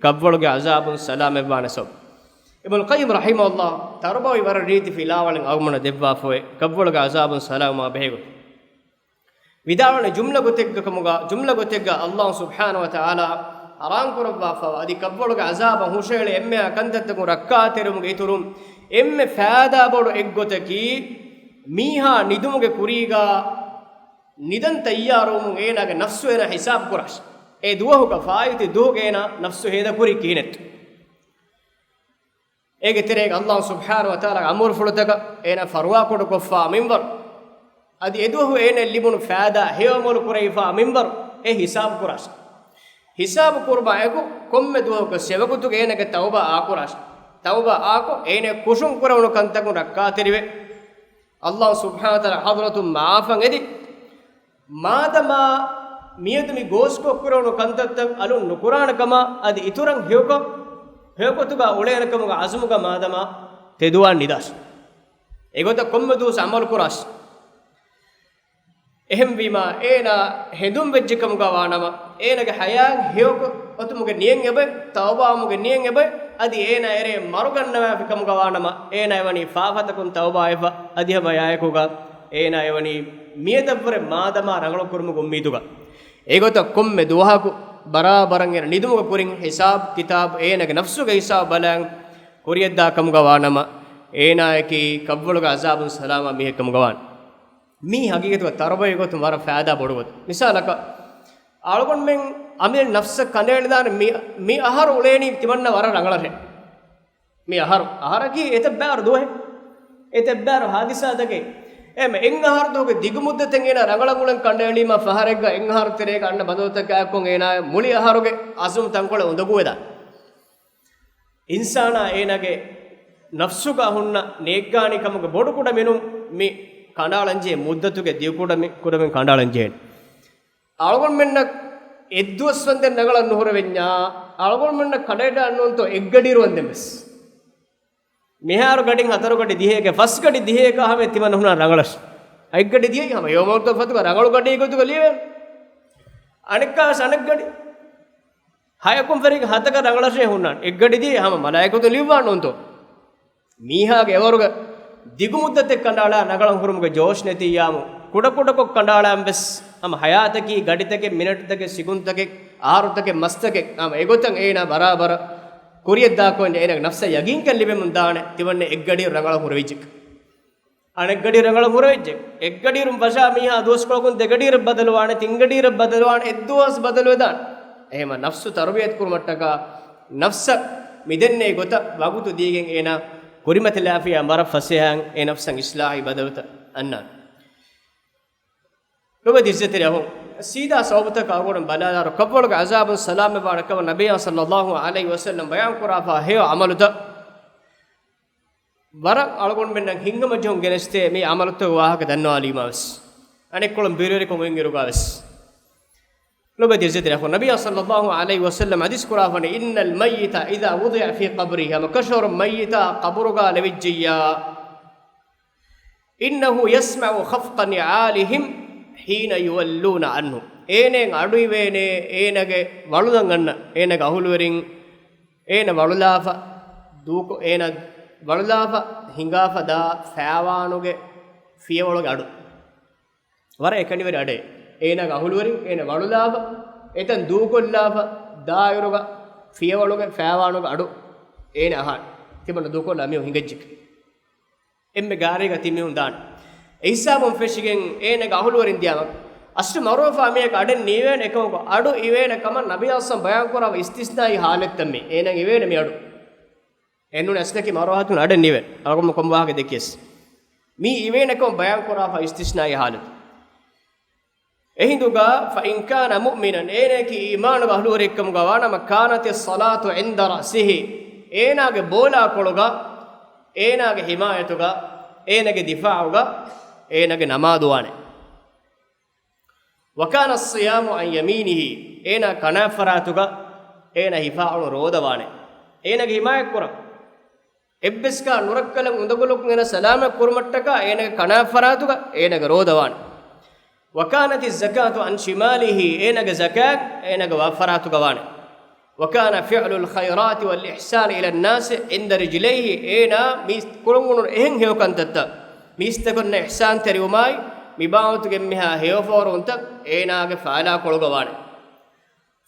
ކަށްވަޅުގެ ޢަޒާބުން ސަލާމަތްވާނެ ސަބަބު. އިބްނުލް ޤައްޔިމް ރަޙިމަހުﷲ ތަރުބަވީ ވަރަށް ރީތި ފިލާވަޅެއް އަޅުގަނޑުމެންނަށް ދެއްވާފައި، ކަށްވަޅުގެ ޢަޒާބުން ސަލާމަތްވާ ބެހޭގޮތުން. ވިދާޅުވަނީ ޖުމްލަ ގޮތެއްގަ ކަމުގަ، ޖުމްލަ ގޮތެއްގަ އައްލާހު ސުބްޙާނަހު ވަތަޢާލާ ޙަރާމް ކުރައްވާފައިވާ އަދި ކަށްވަޅުގެ ޢަޒާބަށް ހުށަހެޅޭ އެންމެހާ ކަންތައްތަކުން ރައްކާތެރިވުމުގެ އިތުރުން އެންމެ ފައިދާ ބޮޑު އެއްގޮތަކީ، މީހާ ނިދުމުގެ ކުރީގަ ނިދަން ތައްޔާރުވުމުން އޭނާގެ ނަފްސު އޭނާ ހިސާބު ކުރާށި. އެ ދުވަހުގަ ފާއިތު ދުވަހުގަ އޭނާ ނަފްސު ހޭދަކުރީ ކިހިނެއްތޯ؟ އޭގެ ތެރޭގަ އައްލާހު ސުބްޙާނަހު ވަތަޢާލާގެ އަމުރުފުޅުތަކަށް އޭނާ ފަރުވާކުޑަކޮށްފާ މިންވަރު، އަދި އެދުވަހު އޭނަ ލިބުނު ފައިދާ ހެޔޮ ޢަމަލު ކުރެވިފާ މިންވަރު އެ ހިސާބު ކުރާށި. ހިސާބު ކުރުމާ އެކު ކޮންމެ ދުވަހަކު ސެވަގުތުގެ އޭނަގެ ތައުބާ އާކުރާށި. ތައުބާ އާކޮށް އޭނަ ކުށުން ކުރެވުނު ކަންތަކުން ރައްކާތެރިވެ، އައްލާހު ސުބްޙާނަހު ވަތަޢާލާ ޙަޟްރަތުން މަޢާފަށް އެދި، މާދަމާ މިއަދު މި ގޯސްކޮށް ކުރެވުނު ކަންތައްތައް އަލުން ނުކުރާނެ ކަމަށް އަދި އިތުރަށް ހެޔޮކޮށް، ހެޔޮގޮތުގަ އުޅޭނެ ކަމުގެ ޢަޒުމުގަ މާދަމާ ތެދުވާން ނިދާށި. އެގޮތަށް ކޮންމެ ދުވަސް ޢަމަލު ކުރާށި. އެހެންވީމާ، އޭނާ ހެނދުން ވެއްޖެ ކަމުގަ ވާނަމަ، އޭނާގެ ޙަޔާތް ހެޔޮކޮށް އޮތުމުގެ ނިޔަތް އެބައި، ތައުބާވުމުގެ ނިޔަތް އެބައި، އަދި އޭނާ އެރޭ މަރުގަންނަވާފި ކަމުގަ ވާނަމަ، އޭނާ އެވަނީ ފާފަތަކުން ތައުބާވެފަ، އަދި ހަމަ އެއާއެކުގަ އޭނާ އެވަނީ މިއަދަށްވުރެ މާދަމާ ރަނގަޅު ކުރުމުގެ އުއްމީދުގަ. އެގޮތަށް ކޮންމެ ދުވަހަކު ބަރާބަރަށް އޭނަ ނިދުމުގެ ކުރިން ހިސާބު ކިތާބު އޭނާގެ ނަފްސުގެ ހިސާބު ބަލަން ކުރިޔަށްދާ ކަމުގަ ވާނަމަ، އޭނާއަކީ ކަށްވަޅުގެ ޢަޒާބުން ސަލާމަތް މީހެއް ކަމުގަ ވާނެ. މީ ހަގީގަތުގަ ތަރުބަވީ ގޮތުން ވަރަށް ފައިދާ ބޮޑު ގޮތެއް. މިސާލަކަށް، އަޅުގަނޑުމެން އަމިއްލަ ނަފްސަށް ކަނޑައެޅިދާނެ މި، މި އަހަރު އުޅޭނީ ތިމަންނަ ވަރަށް ރަނގަޅަށޭ. މި އަހަރު، އަހަރަކީ އެތައް ބާރު ދުވަހެއް، އެތައް ބާރު ހާދިސާތަކެއް. އެހެން އެއް އަހަރު ދުވަހުގެ ދިގު މުއްދަތެއް އޭނާ ރަނގަޅަށް އުޅެން ކަނޑައެޅީމަ ފަހަރެއްގަ އެއް އަހަރު ތެރޭގަ އަންނަ ބަދަލުތަކާއެކު އޭނާ މުޅި އަހަރުގެ އަޒުމް ތަންކޮޅެއް އުނދަގޫވެދާނެ. އިންސާނާ އޭނާގެ ނަފްސުގަ ހުންނަ ނޭއްގާނިކަމުގެ ބޮޑުކުޑަ މިނުން މި ކަނޑައަޅަންޖެހޭ މުއްދަތުގެ ދިގު ކުޑަ މި، ކުޑަމިން ކަނޑައަޅަންޖެހޭނެ. އަޅުގަނޑުމެންނަށް އެއްދުވަސް ވަންދެން ރަނގަޅަށް ނުހުރެވެންޏާ، އަޅުގަނޑުމެންނަށް ކަނޑައެޅާން ނޫންތޯ އެއްގަޑިއިރު ވަންދެން ވެސް. މިހާރު ގަޑިން ހަތަރު ގަޑި ދިހައެކޭ، ފަސް ގަޑި ދިހައެކޭ ހަމަ ތިމަން ހުންނަ ރަނގަޅަށް. އެއްގަޑި ދިޔައީ ހަމަ ޔައުމުއް އުލްފަތުގަ ރަނގަޅު ގަޑި ގޮތުގަ ލިޔެވޭ. އަނެއްކާވެސް އަނެއްގަޑި. ހަޔަކުން ފެރިގެ ހަތަކަށް ރަނގަޅަށޭ ހުންނާނެ. އެއްގަޑި ދިޔައީ ހަމަ މަލާއިކަތުން ލިޔުއްވާން ނޫންތޯ. މީހާގެ އެވަރުގެ ދިގު މުއްދަތެއް ކަނޑައަޅާ ރަނގަޅަށް ހުރުމުގެ ޖޯޝް ނެތިއްޔާމު، ކުޑަކުޑަކޮށް ކަނޑައަޅާން ވެސް ހަމަ ހަޔާތަކީ ގަޑިތަކެއް، މިނެޓުތަކެއް، ސިކުންތަކެއް، އަހަރުތަކެއް، މަސްތަކެއް، ހަމަ އެގޮތަށް އޭނާ ބަރާބަރަށް ކުރިޔަށްދާކަމަށް އޭނާގެ ނަފްސަށް ޔަގީންކަން ލިބެމުން ދާނެ، ތިމަންނަ އެއްގަޑިއިރު ރަނގަޅަށް ހުރެވިއްޖެ. އަނެއްގަޑިއިރު ރަނގަޅަށް ހުރެވިއްޖެ. އެއްގަޑިއިރުން ފަށާ މީހާ ދުވަސްކޮޅަކުން ދެގަޑިއިރަށް ބަދަލުވާނެ، ތިންގަޑިއިރަށް ބަދަލުވާނެ، އެއްދުވަސް ބަދަލުވެދާނެ. އެހެމަ ނަފްސު ތަރުބިޔަތު ކުރުމަށްޓަކާ ނަފްސަށް މިދެންނެވި ގޮތަށް ވަގުތު ދީގެން އޭނާ ކުރިމަތިލާފިޔާ ވަރަށް ފަސޭހައިން އެ ނަފްސަށް އިޞްލާޙީ ބަދަލުތައް އަންނާނެ. ލޮބެތި އިއްޒަތްތެރި އަޚުން، ސީދާ ސަބަބުތަކަށް އަޅުގަނޑު ބަލާލާރު ކަށްވަޅުގެ ޢަޒާބުން ސަލާމަތްވާނެ ކަމަށް ނަބިއްޔާ ޞައްލައްލާހު ޢަލައިހި ވަސައްލަމް ބަޔާން ކުރާފާ ހެޔޮ ޢަމަލުތައް ވަރަށް އަޅުގަނޑުމެންނަށް ހިތްހަމަޖެހުން ގެނެސްދޭ މި ޢަމަލުތަކުގެ ވާހަކަ ދަންނަވާލީމާވެސް، އަނެއްކޮޅުން ބިރުވެރިކަން އޮތްއިރުގަވެސް، ލޮބެތި އިއްޒަތްތެރި އަޚުން، ނަބިއްޔާ ޞައްލައްލާހު ޢަލައިހި ވަސައްލަމް ޙަދީޘް ކުރާފަނީ، إن الميت إذا وضع في قبره، ހަމަކަށަވަރުން މައްޔިތާ ޤަބުރުގަ ލެވިއްޖެއްޔާ، إنه يسمع خفق نعالهم حين يولون عنه. އޭނައަށް އަޑުއިވޭނެ، އޭނަގެ ވަޅުލަން އަންނަ، އޭނަގެ އަހުލުވެރިން، އޭނަ ވަޅުލާފަ، ދޫކޮ، އޭނަ ވަޅުލާފަ، ހިނގާފަ ދާ ފައިވާނުގެ ފިޔަވަޅުގެ އަޑު. ވަރަށް އެކަނިވެރި އަޑެއް. އޭނާގެ އަހުލުވެރިން އޭނަ ވަޅުލާފަ، އެތަން ދޫކޮށްލާފަ، ދާއިރުގަ ފިޔަވަޅުގެ ފައިވާނުގެ އަޑު އޭނަ އަހާނެ. ތިމަންނަ ދޫކޮށްލާ މީހުން ހިނގައްޖެކޭ. އެންމެ ގާރީގަ ތިމީހުން ދާނެ. އެ ހިސާބުން ފެށިގެން އޭނަގެ އަހުލުވެރިން ދިޔާމަ އަސްލު މަރުވެފާ މީހަކަށް އަޑެއް ނީވޭނެ އެކަމަކު އަޑު އިވޭނެ ކަމަށް ނަބީ އަސްލަމް ބަޔާން ކުރާ އިސްތިސްނާއީ ހާލަތްތައް މީ. އޭނަ އިވޭނެ މި އަޑު. އެންނޫނެ އަސްލަކީ މަރުވެފާ އަޑެއް ނީވޭނެ. އަޅުގަނޑު ކޮން ވާހަކަ ދެއްކިޔަސް. މީ އިވޭނެ ކަމަށް ބަޔާން ކުރާފަ އިސްތިސްނާއީ ހާލަތު. އެހިނދުގަ، فإن كان مؤمنا، އޭނައަކީ އީމާނުގެ އަހުލުވެރިއެއްކަމުގަ ވާނަމަ، كانت الصلاة عند رأسه، އޭނާގެ ބޯލާކޮޅުގަ، އޭނާގެ ހިމާޔަތުގަ، އޭނާގެ ދިފާޢުގަ، އޭނާގެ ނަމާދު ވާނެ. وكان الصيام عن يمينه، އޭނާ ކަނާ ފަރާތުގަ، އޭނާ ހިފާ އުޅުނު ރޯދަ ވާނެ. އޭނާގެ ހިމާޔަތް ކުރަން. އެއްވެސް ކާ ނުރައްކަލަން އުނދަގުލަކުން އޭނަ ސަލާމަތް ކުރުމަށްޓަކާ އޭނަގެ ކަނާ ފަރާތުގަ އޭނަގެ ރޯދަ ވާނެ. وكانت الزكاة عن شماله، އޭނަގެ ޒަކާތް އޭނަގެ ވާ ފަރާތުގަ ވާނެ. وكان فعل الخيرات والإحسان إلى الناس عند رجليه، އޭނާ މީސް ކުޅުން އުޅުނު އެހެން ހެޔޮ ކަންތައްތައް، މީސްތަކުންނަށް އިޙްސާންތެރިވުމާއި، މި ބާވަތުގެ އެންމެހާ ހެޔޮ ފޯރުވުންތައް އޭނާގެ ފާލާކޮޅުގަ ވާނެ.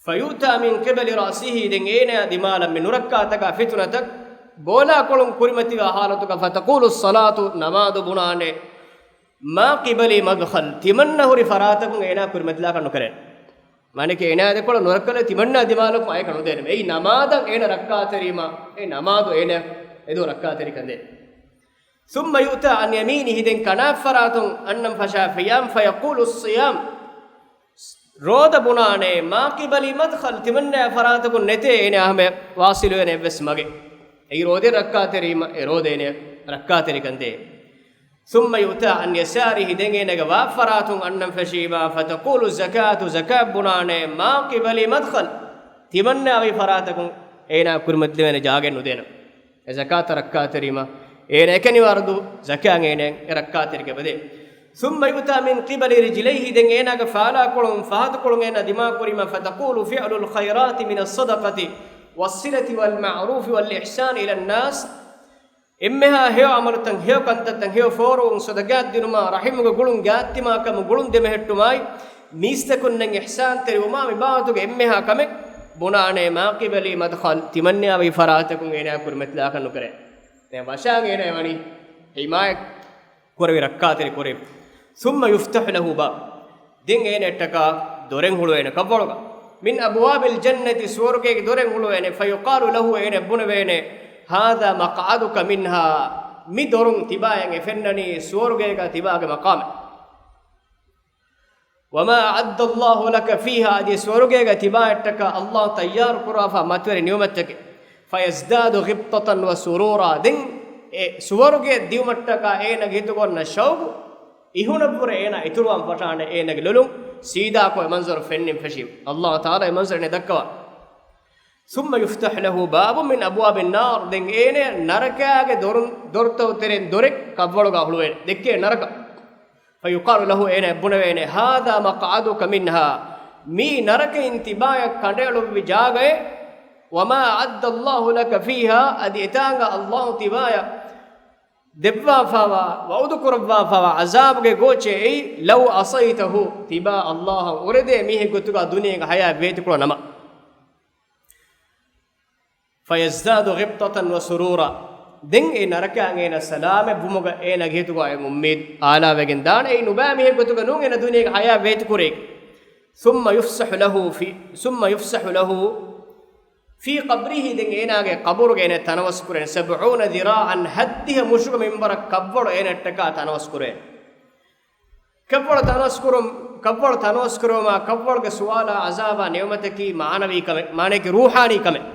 فيؤتى من قبل رأسه، ދެން އޭނާ ދިމާލަށް މި ނުރައްކާތަކާ ފިތުނަތައް ބޯލާކޮޅުން ކުރިމަތިވާ ހާލަތުގަ، فتقول الصلاة، ނަމާދު ބުނާނެ، ما قبلي مدخل، ތިމަންނަ ހުރި ފަރާތަކުން އޭނާ ކުރިމަތިލާކަށް ނުކެރޭނެ. މާނައަކީ އޭނާ ދެކޮޅަށް ނުރައްކަލޭ ތިމަންނަ ދިމާލަކުން އަޔަކަށް ނުދޭނެ. އެއީ ނަމާދަށް އޭނަ ރައްކާތެރީމަ، އެ ނަމާދު އޭނަ އެދު ރައްކާތެރިކަން ދޭ. ثم يؤتى عن يمينه، ދެން ކަނާ ފަރާތުން އަންނަން ފަށާ ފިޔާމް، فيقول الصيام، ރޯދަ ބުނާނެ، ما قبلي مدخل، ތިމަންނަ ފަރާތަކުން ނެތޭ އޭނަ އަހަމެ ވާސިލުވޭނެ އެއްވެސް މަގެއް. އެއީ ރޯދަ ރައްކާތެރީމަ، އެ ރޯދަ އޭނަ ރައްކާތެރިކަން ދޭ. ثم يؤتى عن يساره، ދެން އޭނަގެ ވާ ފަރާތުން އަންނަން ފެށީމާ، فتقول الزكاة، ޒަކާތް ބުނާނެ، ما قبلي مدخل، ތިމަންނަ އަވި ފަރާތަކުން އޭނާ ކުރިމަތިލެވޭނެ ޖާގައެއް ނުދޭނަ. އެ ޒަކާތަށް ރައްކާތެރީމަ، އޭނަ އެކަނި ވަރުދު ޒަކާތް އޭނަ އެ ރައްކާތެރިކަމަށް ދޭ. ثم يؤتى من قبل رجليه، ދެން އޭނާގެ ފާލާކޮޅުން ފަހަތުކޮޅުން އޭނާ ދިމާކުރީމަ، فتقول فعل الخيرات من الصدقة والصلة والمعروف والإحسان إلى الناس، އެންމެހާ ހެޔޮ އަމަލުތައް، ހެޔޮ ކަންތައްތައް، ހެޔޮ ފޯރުވުން، ޞަދަޤާތް ދިނުމާ، ރަޙިމުގެ ގުޅުން ގާތްތިމާކަމު، ގުޅުން ދެމެހެއްޓުމާއި، މީސްތަކުންނަށް އިޙްސާންތެރިވުމާ، މި ބާވަތުގެ އެންމެހާ ކަމެއް ބުނާނެ، ما قبلي مدخل، ތިމަންނަ އަވި ފަރާތަކުން އޭނާ ކުރިމަތިލާކަށް ނުކެރޭ. ދެން ވަށާން އޭނާ ވަނީ ޙިމާޔަތް ކުރެވި، ރައްކާތެރި ކުރެވި. ثم يفتح له باب، ދެން އޭނައަށްޓަކާ ދޮރެއް ހުޅުވޭނެ ކަށްވަޅުގަ. من أبواب الجنة، ސުވަރުގޭގެ ދޮރެއް ހުޅުވޭނެ. فيقال له، އޭނަ ބުނެވޭނެ، هذا مقعدك منها، މި ދޮރުން ތިބާޔަށް އެ ފެންނަނީ ސުވަރުގޭގަ ތިބާގެ މަޤާމެއް. وما أعد الله لك فيها، އަދި ސުވަރުގޭގަ ތިބާއަށްޓަކާ ﷲ ތައްޔާރު ކުރާފަ މަތިވެރި ނިޢުމަތްތަކެއް. فيزداد غبطة وسرورا، ދެން އެ ސުވަރުގެ ދިއުމަށްޓަކާ އޭނަގެ ހިތުގަ އޮންނަ ޝައުގު އިހުނަށްވުރެ އޭނާ އިތުރުވާން ފަށާނެ، އޭނަގެ ލޮލުން ސީދާކޮށް އެ މަންޒަރު ފެންނިން ފެށީ. ﷲ ތަޢާލާ އެ މަންޒަރު އޭނަ ދައްކަވާ. ثم يفتح له باب من أبواب النار، ދެން އޭނަ ނަރަކާގެ ދޮރުން، ދޮރުތައް ތެރެއިން ދޮރެއް ކަށްވަޅުގަ ހުޅުވޭނެ، ދެއްކޭ ނަރަކަ. فيقال له، އޭނަ ބުނެވޭނެ، هذا مقعدك منها، މީ ނަރަކައިން ތިބާޔަށް ކަނޑައެޅުއްވި ޖާގައެއް. وما أعد الله لك فيها، އަދި އެތާނގަ ﷲ ތިބާޔަށް ދެއްވާފައިވާ، ވަޢުދު ކުރައްވާފައިވާ ޢަޒާބުގެ ގޯޗެއް އެއީ، لو عصيته، ތިބާ ﷲ އަށް އުރެދޭ މީހެއް ގޮތުގަ ދުނިޔޭގަ ޙަޔާތް ވޭތިކުޅަ ނަމަ. فيزداد غبطة وسرورا، ދެން އެ ނަރަކައިން އޭނަ ސަލާމަތްވުމުގަ އޭނަގެ ހިތުގަ އެ އުއްމީދު އާލާވެގެން ދާނެ. އެއީ ނުބައި މީހެއް ގޮތުގަ ނޫން އޭނަ ދުނިޔޭގަ ޙަޔާތް ވޭތިކުރީ. ثم يفسح له في، ثم يفسح له في قبره، ދެން އޭނާގެ ޤަބުރުގަ އޭނަ ތަނަވަސް ކުރޭނެ، سبعون ذراعا، ހައްދިހަ މުށުގެ މިންވަރަށް ކަށްވަޅު އޭނައަށްޓަކާ ތަނަވަސް ކުރޭނެ. ކަށްވަޅު ތަނަވަސް ކުރުން، ކަށްވަޅު ތަނަވަސް ކުރުމާ، ކަށްވަޅުގެ ސުވާލާ ޢަޒާބާ ނިޢުމަތަކީ މާނަވީ ކަމެއް، މާނައަކީ ރޫޙާނީ ކަމެއް.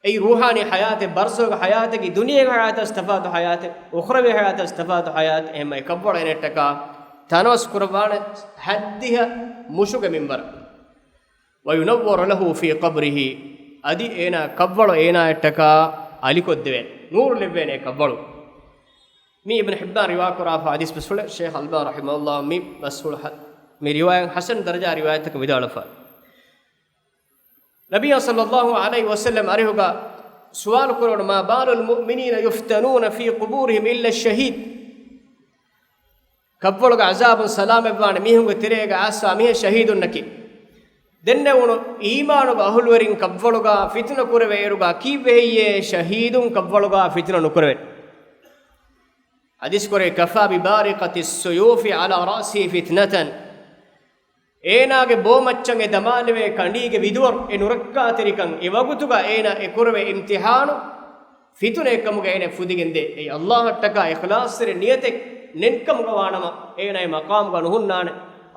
އެއީ ރޫޙާނީ ޙަޔާތެއް، ބަރްޒަޚުގެ ޙަޔާތަކީ، ދުނިޔޭގެ ޙަޔާތަށް ތަފާތު ޙަޔާތެއް، އުޚްރަވީ ޙަޔާތަށް ތަފާތު ޙަޔާތެއް. އެހެންމަ އެ ކަށްވަޅު އޭނައަށްޓަކާ ތަނަވަސް ކުރައްވާނެ ހައްދިހަ މުށުގެ މިންވަރަށް. وينور له في قبره، އަދި އޭނާ ކަށްވަޅު އޭނާއަށްޓަކާ އަލިކޮށްދެވޭނެ، ނޫރު ލެއްވޭނެ ކަށްވަޅު. މީ އިބްނު ޙިއްބާން ރިވާކުރާފަ ޙަދީޘް ބަސްފުޅެއް. ޝޭޚް އަލްބާނީ ރަޙިމަހުﷲ މި ބަސްފުޅު ޙަ-، މި ރިވާޔަތް ޙަސަން ދަރަޖާ ރިވާޔަތަކަށް ވިދާޅުވެފަ. ނަބިއްޔާ ޞައްލައްލާހު ޢަލައިހި ވަސައްލަމް އަރިހުގަ ސުވާލު ކުރެވުނު، ما بال المؤمنين يفتنون في قبورهم إلا الشهيد؟ ކަށްވަޅުގެ ޢަޒާބުން ސަލާމަތްވާނެ މީހުންގެ ތެރޭގަ އައިސްވާ މީހެއް ޝަހީދުންނަކީ. ދެންނެވުނު އީމާނުގެ އަހުލުވެރިން ކަށްވަޅުގަ ފިތުނަ ކުރެވޭއިރުގަ ކީއްވެ ހެއްޔޭ ޝަހީދުން ކަށްވަޅުގަ ފިތުނަ ނުކުރެވެން؟ ޙަދީޘް ކުރޭ، كفى ببارقة السيوف على رأسه فتنة. އޭނާގެ ބޯމައްޗަށް އެ ދަމާލެވޭ ކަނޑީގެ ވިދުވަރު، އެ ނުރައްކާތެރިކަން، އެ ވަގުތުގަ އޭނާ އެ ކުރެވޭ އިމްތިޙާނު ފިތުނައެއްކަމުގަ އޭނާ ފުދިގެންދޭ. އެއީ ﷲ އަށްޓަކާ އިޚްލާޞްތެރި ނިޔަތެއް ނެތްކަމުގަ ވާނަމަ، އޭނާ އެ މަޤާމުގަ ނުހުންނާނެ.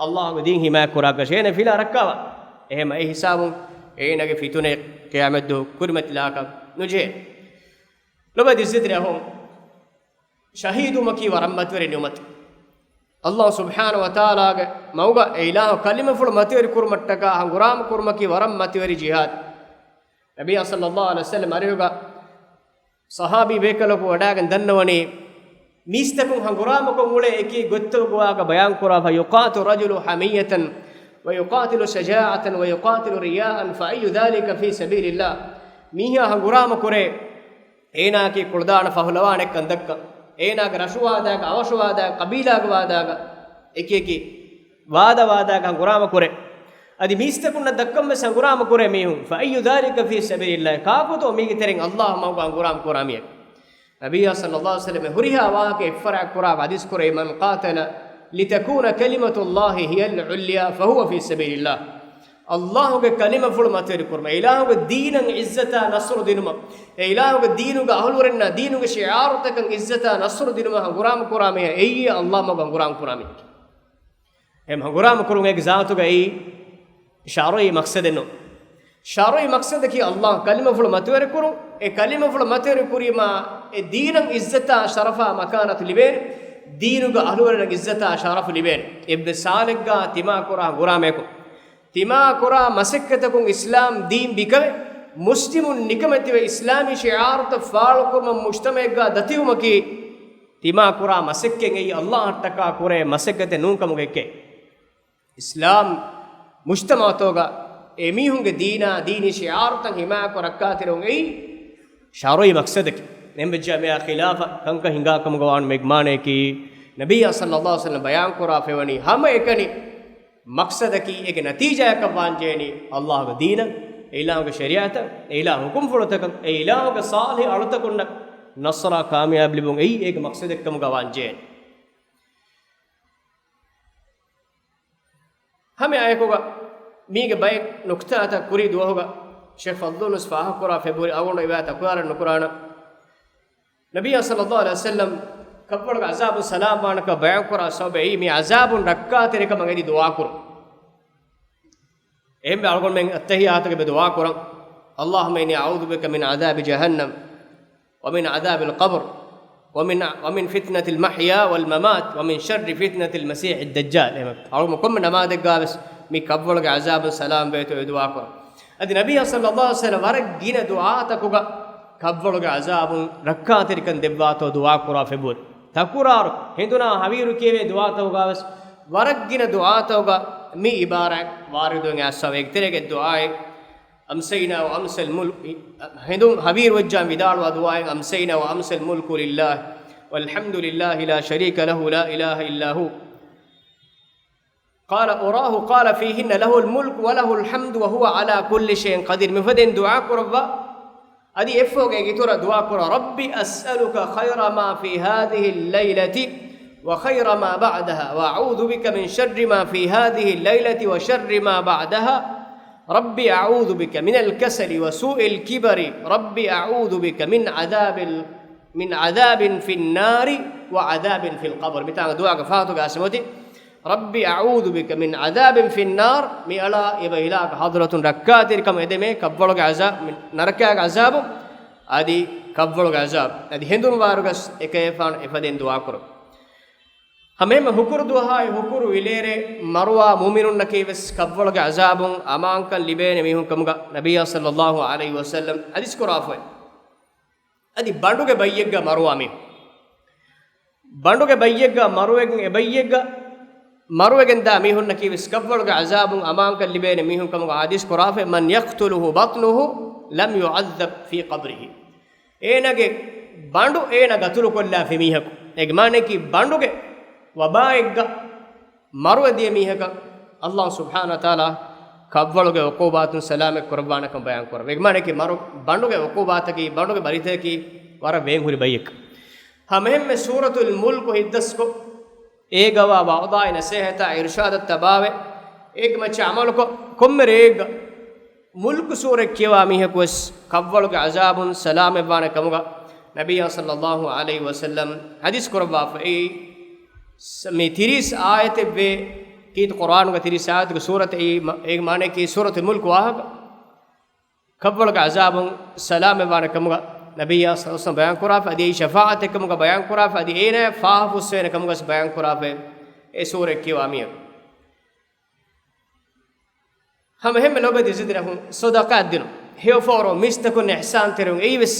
ﷲ ގެ ދީން ހިމާޔަތް ކުރާކަށް އޭނާ ފިލާ ރައްކާވާ. އެހެން އެ ހިސާބުން އޭނާގެ ފިތުނައެއް ޤިޔާމަތްދުވަހު ކުރިމަތިލާކަށް ނުޖެހޭ. ލޮބުވެތި އިއްޒަތްތެރި އަޚުން، ޝަހީދުވުމަކީ ވަރަށް މަތިވެރި ނިޢުމަތެއް. ﷲ ސުބްޙާނަހޫ ވަތަޢާލާގެ މަގުގަ އެ އިލާހު ކަލިމަފުޅު މަތިވެރި ކުރުމަށްޓަކާ ހަނގުރާމަ ކުރުމަކީ ވަރަށް މަތިވެރި ޖިހާދެއް. ނަބިއްޔާ ޞައްލައްލާހު ޢަލައިހި ވަސައްލަމް އަރިހުގަ ޞަޙާބީ ބޭކަލަކު ވަޑާގެން ދަންނަވަނީ، މީސްތަކުން ހަނގުރާމަކޮށް އުޅޭ އެކި ގޮތްތަކުގެ ވާހަކަ ބަޔާން ކުރާފަ، يقاتل الرجل حمية ويقاتل شجاعة ويقاتل رياء فأي ذلك في سبيل الله. މީހާ ހަނގުރާމަ ކުރޭ، އޭނާއަކީ ކުޅަދާނަ ފަހުލަވާނެއްކަން ދައްކަން، އޭނާގެ ރަށުވާދާގަ، އަވަށުވާދާގަ، ޤަބީލާގެ ވާދާގަ، އެކި އެކި ވާދަ ވާދާގަ ހަނގުރާމަ ކުރޭ. އަދި މީސްތަކުންނަށް ދައްކަން ވެސް ހަނގުރާމަ ކުރޭ މީހުން. فأي ذلك في سبيل الله، ކާކުތޯ މީގެ ތެރެއިން ﷲ މަގުގަ ހަނގުރާމަ ކުރާ މީހެއް؟ ނަބިއްޔާ ޞައްލައްލާހު ޢަލައިހި ވަސައްލަމް ހުރިހާ ވާހަކަ އެއްފަރާތް ކުރާ ޙަދީޘް ކުރޭ، من قاتل لتكون كلمة الله هي العليا فهو في سبيل الله. ﷲ ގެ ކަލިމަފުޅު މަތިވެރި ކުރުމަށް، އެ އިލާހުގެ ދީނަށް ޢިއްޒަތާ ނަޞްރު ދިނުމަށް، އެ އިލާހުގެ ދީނުގެ އަހުލުވެރިންނާ ދީނުގެ ޝިޢާރުތަކަށް ޢިއްޒަތާ ނަޞްރު ދިނުމަށް ހަނގުރާމަ ކުރާ މީހާ އެއީ ﷲ މަގު ހަނގުރާމަ ކުރާ މީހެކޭ. އެހެން ހަނގުރާމަ ކުރުމުގެ ޒާތުގައި ޝަރުޢީ މަޤްޞަދެއް ނޫން. ޝަރުޢީ މަޤްޞަދަކީ ﷲ ކަލިމަފުޅު މަތިވެރި ކުރުން. އެ ކަލިމަފުޅު މަތިވެރި ކުރީމާ އެ ދީނަށް ޢިއްޒަތާ ޝަރަފާ މަކާނަތު ލިބޭނެ. ދީނުގެ އަހުލުވެރިންނަށް ޢިއްޒަތާ ޝަރަފު ލިބޭނެ. އެއްވެސް ޙާލެއްގަ ތިމާ ކުރާ ހަނގުރާމަޔަކު، ތިމާ ކުރާ މަސައްކަތަކުން އިސްލާމް ދީން ބިކަމެ، މުސްލިމުން ނިކަމެތިވެ، އިސްލާމީ ޝިޢާރުތައް ފާޅުކުރުމަށް މުޖްތަމަޢެއްގަ ދަތިވުމަކީ، ތިމާ ކުރާ މަސައްކަތް އެއީ ﷲ އަށްޓަކާ ކުރޭ މަސައްކަތެއް ނޫންކަމުގެ އެއްކެއް. އިސްލާމް މުޖްތަމަޢުތަކުގަ އެމީހުންގެ ދީނާ ދީނީ ޝިޢާރުތައް ހިމާޔަތްކޮށް ރައްކާތެރިވުން އެއީ ޝަރުޢީ މަޤްޞަދަކީ. އެހެންވެއްޖެ މިއާ ޚިލާފަށް ކަންކަން ހިނގާ ކަމުގަ ވާނު މެގްމާނަޔަކީ، ނަބިއްޔާ ޞައްލައްލާހު ޢަލައިހި ވަސައްލަމް ބަޔާން ކުރާފައިވަނީ ހަމައެކަނި މަޤްޞަދަކީ އޭގެ ނަތީޖާޔަކަށް ވާންޖެހެނީ ﷲ ގެ ދީނަށް، އެ އިލާހުގެ ޝަރީޢަތަށް، އެ އިލާހު ޙުކުމްފުޅުތަކަށް، އެ އިލާހުގެ ޞާލިޙު އަޅުތަކުންނަށް ނަޞްރާ ކާމިޔާބު ލިބުން އެއީ އޭގެ މަޤްޞަދެއްކަމުގަ ވާންޖެހޭނެ. ހަމައެއާއެކުގަ މީގެ ބައެއް ނުކްތާތައް ކުރީ ދުވަހުގަ ޝޭޚް ފަޟްލުލް ވެސް ފާހަގަކުރާ ފެބުރި އަޅުގަނޑު އެބައި ތަކުރާރެއް ނުކުރާނަން. ނަބިއްޔާ ޞައްލައްލާހު ޢަލައިހި ވަސައްލަމް ކަށްވަޅުގެ ޢަޒާބުން ސަލާމްވާނެކަން ބަޔާންކުރާ ސަބަބެއް އެއީ މި ޢަޒާބުން ރައްކާތެރިކަމަށް އެދި ދުޢާކުރުން. އެހެންވެ އަޅުގަނޑުމެން އައްތަޙިއްޔާތުގަ އެބަ ދުޢާކުރަން، اللهم إني أعوذ بك من عذاب جهنم ومن عذاب القبر ومن، ومن فتنة المحيا والممات ومن شر فتنة المسيح الدجال. އެހެންވެ އަޅުގަނޑު ކޮންމެ ނަމާދެއްގަވެސް މި ކަށްވަޅުގެ ޢަޒާބުން ސަލާމްވޭތޯ އެ ދުޢާކުރަން. އަދި ނަބިއްޔާ ޞައްލައްލާހު ޢަލައިހި ވަސައްލަމް ވަރަށް ގިނަ ދުޢާތަކުގަ ކަށްވަޅުގެ ޢަޒާބުން ރައްކާތެރިކަން ދެއްވާތޯ ދުޢާކުރާ ފެބުރި. ތަކުރާރު ހެނދުނާ ހަވީރު ކިޔެވޭ ދުޢާތަކުގަވެސް ވަރަށް ގިނަ ދުޢާތަކުގަ މި ޢިބާރާތް ވާރިދުވެ އައިސްފަވޭ. އޭގެ ތެރޭގައި ދުޢާއެއް، أمسينا وأمسى الملك، ހެނދުން ހަވީރު ވެއްޖާ ވިދާޅުވާ ދުޢާއެއް، أمسينا وأمسى الملك لله والحمد لله لا شريك له لا إله إلا هو. قال أراه قال فيهن له الملك وله الحمد وهو على كل شيء قدير. މިފަދައިން ދުޢާ ކުރައްވާ. އަދި އެއަށްފަހުގައި އިތުރަށް ދުޢާ ކުރާ، رب أسألك خير ما في هذه الليلة وخير ما بعدها وأعوذ بك من شر ما في هذه الليلة وشر ما بعدها. رب أعوذ بك من الكسل وسوء الكبر. رب أعوذ بك من عذاب ال-، من عذاب في النار وعذاب في القبر. މިތާނގަ ދުޢާގެ ފަހަތުގަ އައިސްމަތި، رب أعوذ بك من عذاب في النار، މި އަޅާ އެބަ އިލާހުގެ ޙަޟްރަތުން ރައްކާތެރިކަމަށް އެދެމޭ، ކަށްވަޅުގެ ޢަޒާބު، މި ނަރަކާގެ ޢަޒާބު، އަދި ކަށްވަޅުގެ ޢަޒާބު، އަދި ހެނދުން ވާރުގަސް އެކަލޭގެފާނު އެފަދައިން ދުޢާކުރުން. ހަމައެހެންމެ ހުކުރު ދުވަހާއި ހުކުރު ވިލޭރޭ މަރުވާ މުއުމިނުންނަކީވެސް ކަށްވަޅުގެ ޢަޒާބުން އަމާންކަން ލިބޭނެ މީހުން ކަމުގަ ނަބިއްޔާ ޞައްލައްލާހު ޢަލައިހި ވަސައްލަމް ޙަދީޘް ކުރާފައި. އަދި ބަނޑުގެ ބައްޔެއްގަ މަރުވާ މީހުން. ބަނޑުގެ ބައްޔެއްގަ މަރުވެގެން އެ ބައްޔެއްގަ މަރުވެގެންދާ މީހުންނަކީވެސް ކަށްވަޅުގެ ޢަޒާބުން އަމާންކަން ލިބޭނެ މީހުން ކަމުގަ ޙަދީޘް ކުރާފައި، من يقتله بطنه لم يعذب في قبره. އޭނަގެ ބަނޑު އޭނަ ގަތުލުކޮށްލާފި މީހަކު، އޭގެ މާނައަކީ ބަނޑުގެ ވަބާއެއްގަ މަރުވެދިޔަ މީހަކަށް ﷲ ސުބްޙާނަހޫ ވަތަޢާލާ ކަށްވަޅުގެ އުޤޫބާތުން ސަލާމަތް ކުރައްވާނެކަން ބަޔާން ކުރައްވާ. އެގެ މާނައަކީ މަރު ބަނޑުގެ އުޤޫބާތަކީ، ބަނޑުގެ ބަލިތަކަކީ ވަރަށް ވޭންހުރި ބައްޔެއް. ހަމައެހެންމެ ސޫރަތުލް މުލްކު ހިތްދަސްކޮށް، އޭގަވާ ވަޢުޡާއި ނަސޭހަތާ އިރުޝާދަށް ތަބާވެ، އޭގެ މައްޗަށް ޢަމަލުކޮށް، ކޮންމެ ރެއެއްގަ މުލްކު ސޫރަތް ކިޔަވާ މީހަކުވެސް ކަށްވަޅުގެ ޢަޒާބުން ސަލާމަތްވާނެ ކަމުގަ ނަބިއްޔާ ޞައްލައްލާހު ޢަލައިހި ވަސައްލަމް ޙަދީޘް ކުރައްވާފައި. ސ-، މި ތިރީސް އާޔަތެއްވޭ، ކީރިތި ޤުރްއާނުގެ ތިރީސް އާޔަތުގެ ސޫރަތެއް، އެއީ މަ-، އޭގެ މާނައަކީ ސޫރަތުލް މުލްކު ވާހަކަ. ކަށްވަޅުގެ ޢަޒާބުން ސަލާމަތްވާނެ ކަމުގަ ނަބިއްޔާ ޞައްލައްލާހު ޢަލައިހި ވަސައްލަމް ބަޔާން ކުރާފަ، އަދި އެއީ ޝަފާޢަތެއް ކަމުގަ ބަޔާން ކުރާފަ، އަދި އޭނާ ފާހަ ފުއްސެވޭނެ ކަމުގަސް ބަޔާން ކުރާފަ، އެ ސޫރަތް ކިޔަވާ މީހަކު. ހަމަ އެހެންމެ ލޯބިވެތި އިޒުދިރަހުން ޞަދަޤާތް ދިނުން. ހެޔޮފޯރު މީސްތަކުން އިޙްސާންތެރިވުން. އެއީވެސް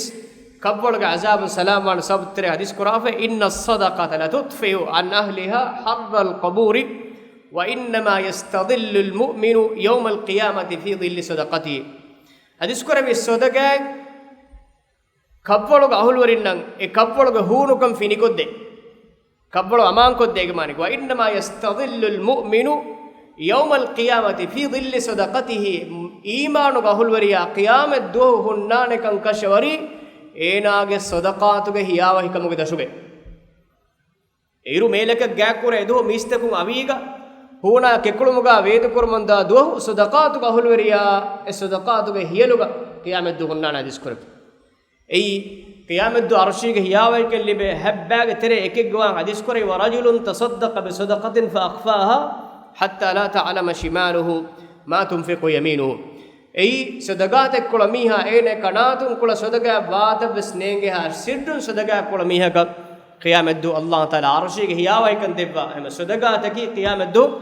ކަށްވަޅުގެ ޢަޒާބުން ސަލާމަތްވާން ސަބަބުތެރޭ ޙަދީޘް ކުރާފަ، إن الصدقة لتطفئ عن أهلها حر القبور وإنما يستظل المؤمن يوم القيامة في ظل صدقته. ޙަދީޘް ކުރެއްވި ޞަދަޤާތް ކަށްވަޅުގެ އަހުލުވެރިންނަށް އެ ކަށްވަޅުގެ ހޫނުކަން ފިނިކޮށްދޭ. ކަށްވަޅު އަމާންކޮށްދޭ އޭގެ މާނައަކީ، وإنما يستظل المؤمن يوم القيامة في ظل صدقته، އީމާނުގެ އަހުލުވެރިޔާ ޤިޔާމަތް ދުވަހު ހުންނާނެކަން ކަށަވަރީ އޭނާގެ ޞަދަޤާތުގެ ހިޔާވަހިކަމުގެ ދަށުގައި. އިރު މޭލަކަށް ގާތްކުރާ އެދުވަހު މީސްތަކުން އަވީގަ ހޫނާ ކެކުޅުމުގަ ވޭދުކުރަމުންދާ ދުވަހު ޞަދަޤާތުގެ އަހުލުވެރިޔާ އެ ޞަދަޤާތުގެ ހިޔަލުގަ ޤިޔާމަތްދުވަހު ހުންނާނެ ޙަދީޘް ކުރެއްވި. އެއީ، ޤިޔާމަތްދުވަހު ޢަރުޝީގެ ހިޔާވަހިކަން ލިބޭ ހަތް ބައިގެ ތެރޭ އެކެއްގެ ވާހަކަ ޙަދީޘް ކުރެއްވި، ورجل تصدق بصدقة فأخفاها حتى لا تعلم شماله ما تنفق يمينه. އެއީ، ޞަދަޤާތެއްކުޅަ މީހާ އޭނަ ކަނާތުން ކުޅަ ޞަދަޤާތް ވާތައްވެސް ނޭނގޭހާ ސިއްރުން ޞަދަޤާތްކުޅަ މީހަކަށް ޤިޔާމަތްދުވަހު ﷲ ތަޢާލާ ޢަރުޝީގެ ހިޔާވަހިކަން ދެއްވާ. އެހެންމެ ޞަދަޤާތަކީ ޤިޔާމަތްދުވަހު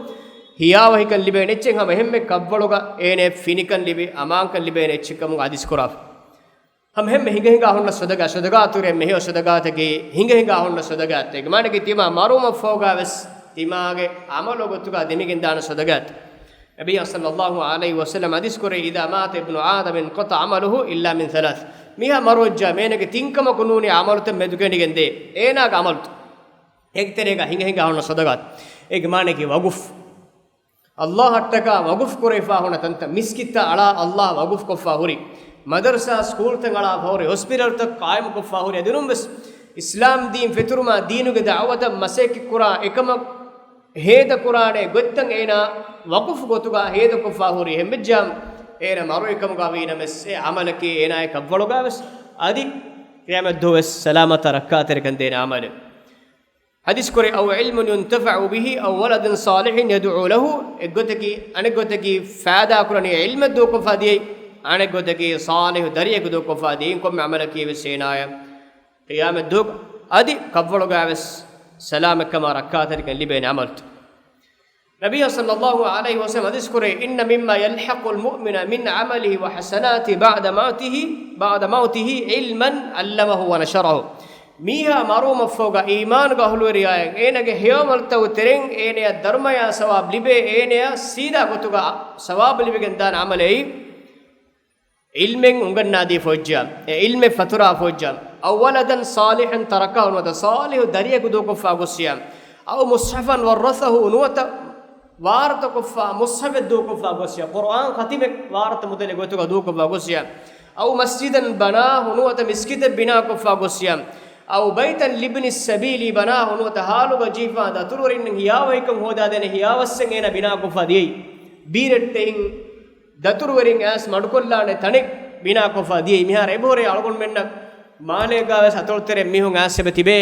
ހިޔާވަހިކަން ލިބޭނެ އެއްޗެއް. ހަމަ އެހެންމެ ކަށްވަޅުގަ އޭނަ ފިނިކަން ލިބި، އަމާންކަން ލިބޭނެ އެއްޗެއް ކަމުގަ ޙަދީޘް ކުރާފަ. ހަމަ އެހެންމެ ހިނގަ ހިނގާ ހުންނަ ޞަދަޤާތް، ޞަދަޤާތުގެ އެންމެ ހެޔޮ ޞަދަޤާތަކީ ހިނގަ ހިނގާ ހުންނަ ޞަދަޤާތް. އޭގެ މާނައަކީ ތިމާ މަރުވުމަށްފަހުގަވެސް ތިމާގެ ޢަމަލު ގޮތުގަ ދެމިގެންދާނެ ޞަދަޤާތް. ނަބިއްޔާ ޞައްލައްލާހު ޢަލައިހި ވަސައްލަމް ޙަދީޘް ކުރޭ، إذا مات ابن آدم انقطع عمله إلا من ثلاث. މީހާ މަރުވެއްޖާ މޭނަގެ ތިން ކަމަކު ނޫނީ ޢަމަލުތައް މެދުކެނޑިގެންދޭ. އޭނާގެ ޢަމަލުތައް. އޭގެ ތެރޭގަ ހިނގަ ހިނގާ ހުންނަ ޞަދަޤާތް. އޭގެ މާނައަކީ ވަޤުފް. ﷲ އަށްޓަކާ ވަޤުފް ކުރެވިފާ ހުންނަ ތަންތަން، މިސްކިތްތައް އަޅާ ﷲ ވަޤުފް ކޮށްފާ ހުރި، މަދަރުސާ ސްކޫލްތައް އަޅާފާ ހުރި، ހޮސްޕިޓަލްތައް ޤާއިމު ކޮށްފާ ހުރި، އެދެނުން ވެސް އިސްލާމް ދީން ފެތުރުމާ ދީނުގެ ދަޢުވަތަށް މަސައްކަތް ކުރާ އެކަމަށް ހޭދަ ކުރާނެ ގޮތްތައް އޭނާ ވަޤުފް ގޮތުގަ ހޭދަ ކޮށްފާ ހުރި. އެހެންވެއްޖާމަ އޭނާ މަރުވި ކަމުގަ ވީ ނަމަވެސް، އެ ޢަމަލަކީ އޭނާގެ ކަށްވަޅުގަ ވެސް އަދި ޤިޔާމަތްދުވަހު ވެސް ސަލާމަތާ ރައްކާތެރިކަން ދޭނެ ޢަމަލެއް. ޙަދީޘް ކުރޭ، أو علم ينتفع به أو ولد صالح يدعو له. އެއްގޮތަކީ، އަނެއްގޮތަކީ ފައިދާ ކުރަނީ ޢިލްމެއް ދޫކޮށްފާ ދިޔައީ، އަނެއްގޮތަކީ ޞާލިޙު ދަރިޔަކު ދޫކޮށްފާ ދިޔައީ. ކޮންމެ ޢަމަލަކީ ވެސް އޭނާޔަށް ޤިޔާމަތްދުވަހު އަދި ކަށްވަޅުގަ ވެސް ސަލާމަތްކަމާ ރައްކާތެރިކަން ލިބޭނެ ޢަމަލުތައް. ނަބިއްޔާ ޞައްލައްލާހު ޢަލައިހި ވަސައްލަމް ޙަދީޘް ކުރޭ، إن مما يلحق المؤمن من عمله وحسناته بعد موته، بعد موته علما علمه ونشره. މީހާ މަރުވުމަށްފަހުގަ އީމާނުގެ އަހުލުވެރިޔާއަށް އޭނަގެ ހެޔޮޢަމަލުތަކުގެ ތެރެއިން އޭނަޔަށް ދަރުމަޔާ ސަވާބު ލިބޭ، އޭނަޔަށް ސީދާ ގޮތުގަ ސަވާބު ލިބިގެންދާނެ ޢަމަލެއް. ޢިލްމެއް އުނގަންނާދީފަ ހުއްޖާ، އެ ޢިލްމެއް ފަތުރާފަ ހުއްޖާ، أو ولدا صالحا تركه، ނުވަތަ ޞާލިޙު ދަރިޔަކު ދޫކޮށްފާ ގޮއްސިޔާ، أو مصحفا ورثه، ނުވަތަ ވާރުތަކޮށްފާ މުޞްޙަފެއް ދޫކޮށްފާ ގޮއްސިޔާ، ޤުރްއާން ޚަތިމެއް ވާރުތައް މުދަލެއް ގޮތުގަ ދޫކޮށްފާ ގޮއްސިޔާ، أو مسجدا بناه، ނުވަތަ މިސްކިތެއް ބިނާކޮށްފާ ގޮއްސިޔާ، أو بيتا لابن السبيل بناه، ނުވަތަ ހާލުގަ ޖީފާ ދަތުރުވެރިންނަށް ހިޔާވަހިކަން ހޯދާދޭނެ ހިޔާވައްސެއް އޭނާ ބިނާކޮށްފާ ދިޔައީ، ބީރެއްޓެހިން ދަތުރުވެރިން އައިސް މަޑުކޮށްލާނެ ތަނެއް ބިނާކޮށްފާ ދިޔައީ. މިހާރު އެބަހުރޭ އަޅުގަނޑުމެންނަށް މާލޭގަވެސް އަތޮޅުތެރެ މީހުން އައިސް އެބަ ތިބޭ،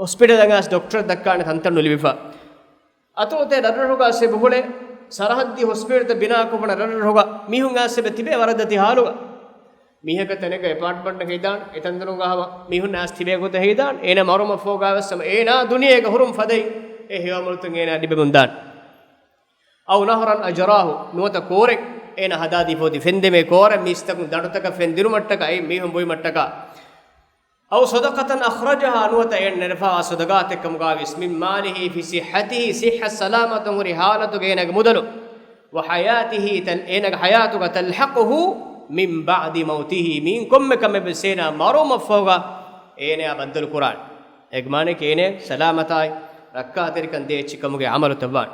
ހޮސްޕިޓަލަށް އައިސް ޑޮކްޓަރަށް ދައްކާނެ ތަންތަނު ނުލިބިފަ. އަތޮޅުތެރެ ރަށްރަށުގަ އައިސް އެބަހުޅޭ، ސަރަހައްދީ ހޮސްޕިޓަލްތައް ބިނާކޮށްފަ ރަށްރަށުގަ މީހުން އައިސް އެބަ ތިބޭ ވަރަށް ދަތި ހާލުގަ. މީހަކަށް ތަނެއްގަ އެޕާޓްމަންޓެއް ހެދާނެ، އެތަންތަނުގަ ހަމަ މީހުން އައިސް ތިބޭ ގޮތެއް ހެދާނެ، އޭނާ މަރުވުމަށްފަހުގަވެސް ހަމަ އޭނާ ދުނިޔޭގަ ހުރުން ފަދައިން އެ ހެޔޮޢަމަލުތައް އޭނާ ލިބެމުންދާނެ. أو نهرا أجراه، ނުވަތަ ކޯރެއް އޭނަ ހަދާދީފަ އޮތީ ފެންދެމޭ ކޯރެއް މީސްތަކުން ދަނޑުތަކަށް ފެން ދިނުމަށްޓަކާ، އެ މީހުން ބުއިމަށްޓަކާ. أو صدقة أخرجها، ނުވަތަ އޭނަ ނެރެފަވާ ޞަދަޤާތެއް ކަމުގަވެސް، من ماله في صحته، ޞިއްޙަ ސަލާމަތުން ހުރި ޙާލަތުގަ އޭނަގެ މުދަލު، وحياته، ތަ-، އޭނަގެ ޙަޔާތުގަ، تلحقه من بعد موته، މިއިން ކޮންމެ ކަމެއްވެސް އޭނާ މަރުވުމަށްފަހުގަ އޭނަޔާ ބައްދަލު ކުރާނެ. އޭގެ މާނައަކީ އޭނަޔަށް ސަލާމަތާއި ރައްކާތެރިކަން ދޭ އެއްޗެއް ކަމުގެ ޢަމަލުތައް ވާނެ.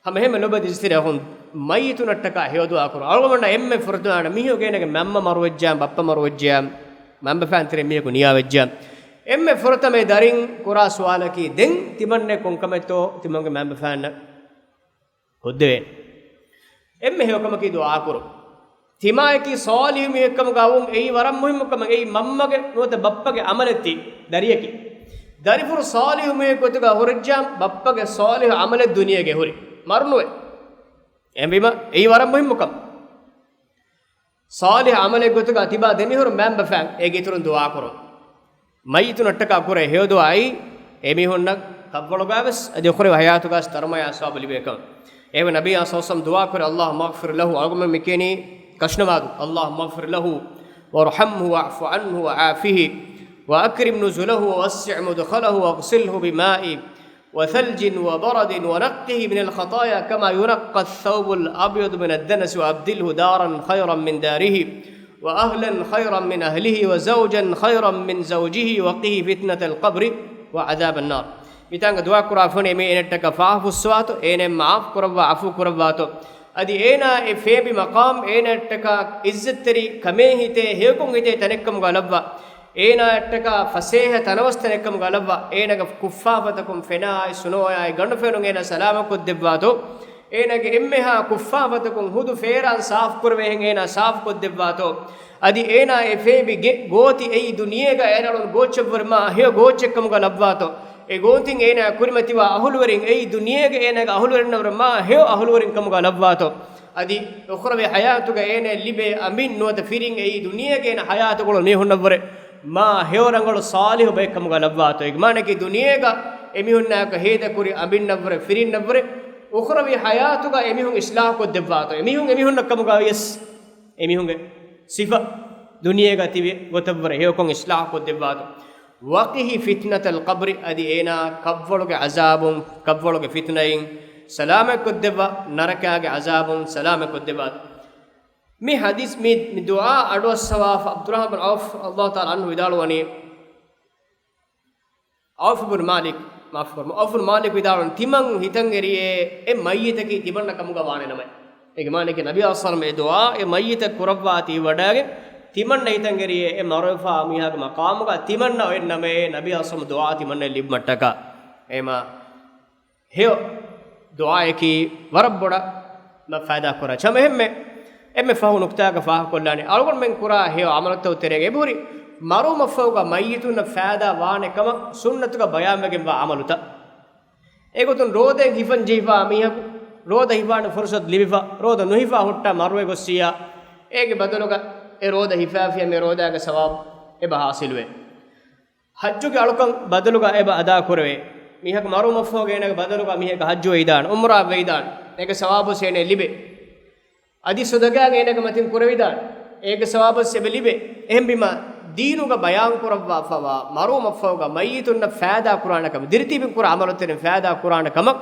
ހަމަ އެހެންމެ ލޮބުވެތި އިޒުތެރެއިން، މައްޔިތުނަށްޓަކާ ހެޔޮ ދުޢާ ކުރުން. އަޅުގަނޑަށް އެންމެ ފުރަތަމަ މީހަކު އޭނަގެ މަންމަ މަރުވެއްޖެއްޔާ، ބައްޕަ މަރުވެއްޖެއްޔާ، މަންބަފައިން ތެރެއިން މީހަކު ނިޔާވެއްޖެއްޔާ، އެންމެ ފުރަތަމަ އެ ދަރިން ކުރާ ސުވާލަކީ، ދެން ތިމަންނަ ކޮންކަމެއްތޯ ތިމަންގެ މަންބަފައިންނަށް ކޮށްދެވޭނެ؟ އެންމެ ހެޔޮކަމަކީ ދުޢާކުރުން. ތިމާޔަކީ ޞާލިޙު މީހެއްކަމުގަ ވުން އެއީ ވަރަށް މުހިއްމު ކަމެއް. އެއީ މަންމަގެ ނުވަތަ ބައްޕަގެ ޢަމަލެއް ތި ދަރިޔަކީ. ދަރިފުޅު ޞާލިޙު މީހެއް ގޮތުގަ ހުރެއްޖާ ބައްޕަގެ ޞާލިޙު ޢަމަލެއް ދުނިޔޭގަ ހުރި. މަރުނުވެ. އެހެންވީމަ އެއީ ވަރަށް މުހިއްމު ކަމެއް. ޞާލިޙު ޢަމަލެއް ގޮތުގަ ތިބާ ދެމިހުރު މަންބަފައިން އޭގެ އިތުރުން ދުޢާކުރުން. މައްޔިތުނަށްޓަކާ ކުރޭ ހެޔޮ ދުޢާއީ، އެމީހުންނަށް ކަށްވަޅުގަވެސް އަދި އުޚްރަވީ ޙަޔާތުގަވެސް ދަރުމަޔާ ސަވާބު ލިބޭ ކަމަށް. އެހެންވެ ނަބީ ޞައްލަﷲު ޢަލައިހި ވަސައްލަމަ ދުޢާކުރޭ، اللهم اغفر له، އަޅުގަނޑު މި ކިޔަނީ ކަށުނަމާދު، اللهم اغفر له وارحمه واعف عنه وعافه وأكرم نزله ووسع مدخله واغسله بماء وثلج وبرد ونقه من الخطايا كما ينقى الثوب الأبيض من الدنس وأبدله دارا خيرا من داره وأهلا خيرا من أهله وزوجا خيرا من زوجه وقه فتنة القبر وعذاب النار. މިތާނގަ ދުޢާ ކުރާ ފަހުން އެމީހުންނަށްޓަކާ ފާފަ ފުއްސަވާތޯ، އޭނައަށް މާފު ކުރައްވާ، ޢަފޫ ކުރައްވާތޯ. އަދި އޭނާ އެ ފޭބި މަޤާމް، އޭނައަށްޓަކާ ޢިއްޒަތްތެރި ކަމޭ ހިތޭ، ހެޔޮކޮށް ހިތޭ ތަނެއްކަމުގަ ލައްވާ، އޭނާއަށްޓަކާ ފަސޭހަ ތަނަވަސްތަނެއްކަމުގަ ލައްވާ، އޭނާގެ ކުށްފާފަތަކުން ފެނާއި ސުނޯއާއި ގަނޑުފެނުން އޭނާ ސަލާމަތްކޮށްދެއްވާތޯ، އޭނާގެ އެންމެހާ ކުށްފާފަތަކުން ހުދު ފޭރާން ސާފުކުރެވޭހެން އޭނާ ސާފުކޮށްދެއްވާތޯ، އަދި އޭނާ އެ ފޭބި ގެ ގޯތި އެއީ ދުނިޔޭގަ އޭނާ އުޅުނު ގޯއްޗެއްވުރެ މާ ހެޔޮ ގޯއްޗެއްކަމުގަ ލައްވާތޯ، އެ ގޯތިން އޭނާ ކުރިމަތިވާ އަހުލުވެރިން އެއީ ދުނިޔޭގަ އޭނާގެ އަހުލުވެރިންނަށްވުރެ މާ ހެޔޮ އަހުލުވެރިންކަމުގަ ލައްވާތޯ، އަދި އުޚްރަވީ ޙަޔާތުގަ އޭނާ ލިބޭ އަމިން ނުވަތަ ފިރިން އެއީ ދުނިޔޭގަ އޭނާ ޙަޔާތުކޮޅު މީހުންނަށްވުރެ މާ ހެޔޮ ރަނގަޅު ޞާލިޙު ބައެއްކަމުގަ ލައްވާތޯ. އޭގެ މާނައަކީ ދުނިޔޭގަ އެމީހުންނާއެކު ހޭދަކުރި އަމިންނަށްވުރެ ފިރިންނަށްވުރެ އުޚްރަވީ ޙަޔާތުގަ އެމީހުން އިޞްލާޙުކޮށްދެއްވާތޯ. އެމީހުން އެމީހުންނަށްކަމުގަ ވިޔަސް އެމީހުންގެ ސިފަ ދުނިޔޭގަ ތިބި ގޮތަށްވުރެ ހެޔޮކޮށް އިޞްލާޙުކޮށްދެއްވާތޯ. وقه فتنة القبر، އަދި އޭނާ ކަށްވަޅުގެ ޢަޒާބުން، ކަށްވަޅުގެ ފިތުނައިން ސަލާމަތްކޮށްދެއްވާ، ނަރަކާގެ ޢަޒާބުން ސަލާމަތްކޮށްދެއްވާތޯ. މި ޙަދީޘް، މި، މި ދުޢާ އަޑުއައްސަވާފަ ޢަބްދުއްރަޙްމާން ބިން ޢައުފް ރަޟިޔަﷲު ތަޢާލާ ޢަންހު ވިދާޅުވަނީ، ޢައުފް ބިން މާލިކް، މާފު ކުރަމު، ޢައުފް ބިން މާލިކް ވިދާޅުވަނީ، ތިމަން ހިތަށް އެރިއޭ އެ މައްޔިތަކީ ތިމަންނަ ކަމުގަ ވާނެ ނަމަ. އޭގެ މާނައަކީ ނަބީ ޞައްލަﷲު ޢަލައިހި ވަސައްލަމަ އެ ދުޢާ އެ މައްޔިތަށް ކުރައްވާތީ ވަޑައިގެން ތިމަންނަ ހިތަށް އެރިއޭ އެ މަރުވެފާ މީހާގެ މަޤާމުގަ ތިމަންނަ އޮތްނަމައޭ ނަބީ ޞައްލަﷲު ޢަލައިހި ވަސައްލަމަ ދުޢާ ތިމަންނަ ލިބުމަށްޓަކާ. އެމާ ހެޔޮ ދުޢާއަކީ ވަރަށް ބޮޑަށް މަ ފައިދާ ކުރާ ކަމެއް. އެންމެ ފަހު ނުކްތާގަ ފާހަގަކޮށްލާނީ، އަޅުގަނޑުމެން ކުރާ ހެޔޮ ޢަމަލުތައް ތެރޭގަ އެބަހުރި މަރުވުމަށްފަހުގަ މައްޔިތުންނަށް ފައިދާ ވާނެ ކަމަށް ސުންނަތުގަ ބަޔާންވެގެންވާ ޢަމަލުތައް. އެގޮތުން ރޯދައިން ހިފަން ޖެހިފާ މީހަކު، ރޯދަ ހިފާނެ ފުރުޞަތު ލިބިފަ، ރޯދަ ނުހިފާ ހުއްޓާ މަރުވެ ގޮއްސިޔާ، އޭގެ ބަދަލުގަ އެ ރޯދަ ހިފާފިޔާ މި ރޯދާގެ ސަވާބު އެބަ ޙާޞިލުވޭ. ޙައްޖުގެ އަޅުކަން ބަދަލުގަ އެބަ އަދާކުރެވޭ. މީހަކު މަރުވުމަށްފަހުގަ އޭނާގެ ބަދަލުގަ މީހަކަށް ޙައްޖު ވެއިދާނެ، ޢުމްރާ ވެއިދާނެ، އޭގެ ސަވާބު އޭނައަށް ލިބޭ. އަދި ޞަދަޤާ އޭނާގެ މަތިން ކުރެވިދާނެ، އޭގެ ސަވާބު އެބަ ލިބޭ. އެހެންވީމަ، ދީނުގަ ބަޔާން ކުރައްވާފަވާ މަރުވުމަށްފަހުގަ މައްޔިތުންނަށް ފައިދާ ކުރާނެ ކަމަށް، ދިރިތިބިން ކުރާ ޢަމަލުތެރިން ފައިދާ ކުރާނެ ކަމަށް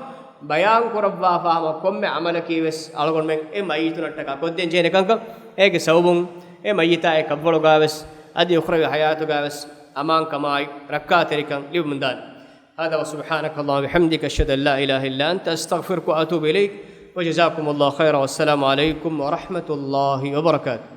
ބަޔާން ކުރައްވާފަ ހަމަ ކޮންމެ ޢަމަލަކީ ވެސް އަޅުގަނޑުމެން އެ މައްޔިތުނަށްޓަކާ ކޮށްދޭން ޖެހޭނެ ކަންކަން، އޭގެ ސަބަބުން އެ މައްޔިތާ އެ ޤަބްރުގަ ވެސް އަދި އުޚްރަވީ ޙަޔާތުގަ ވެސް އަމާންކަމާއި ރައްކާތެރިކަން ލިބުމުންދާނެ. هذا وسبحانك اللهم وبحمدك، أشهد أن لا إله إلا أنت، أستغفرك وأتوب إليك، وجزاكم الله خيرا، والسلام عليكم ورحمة الله وبركاته.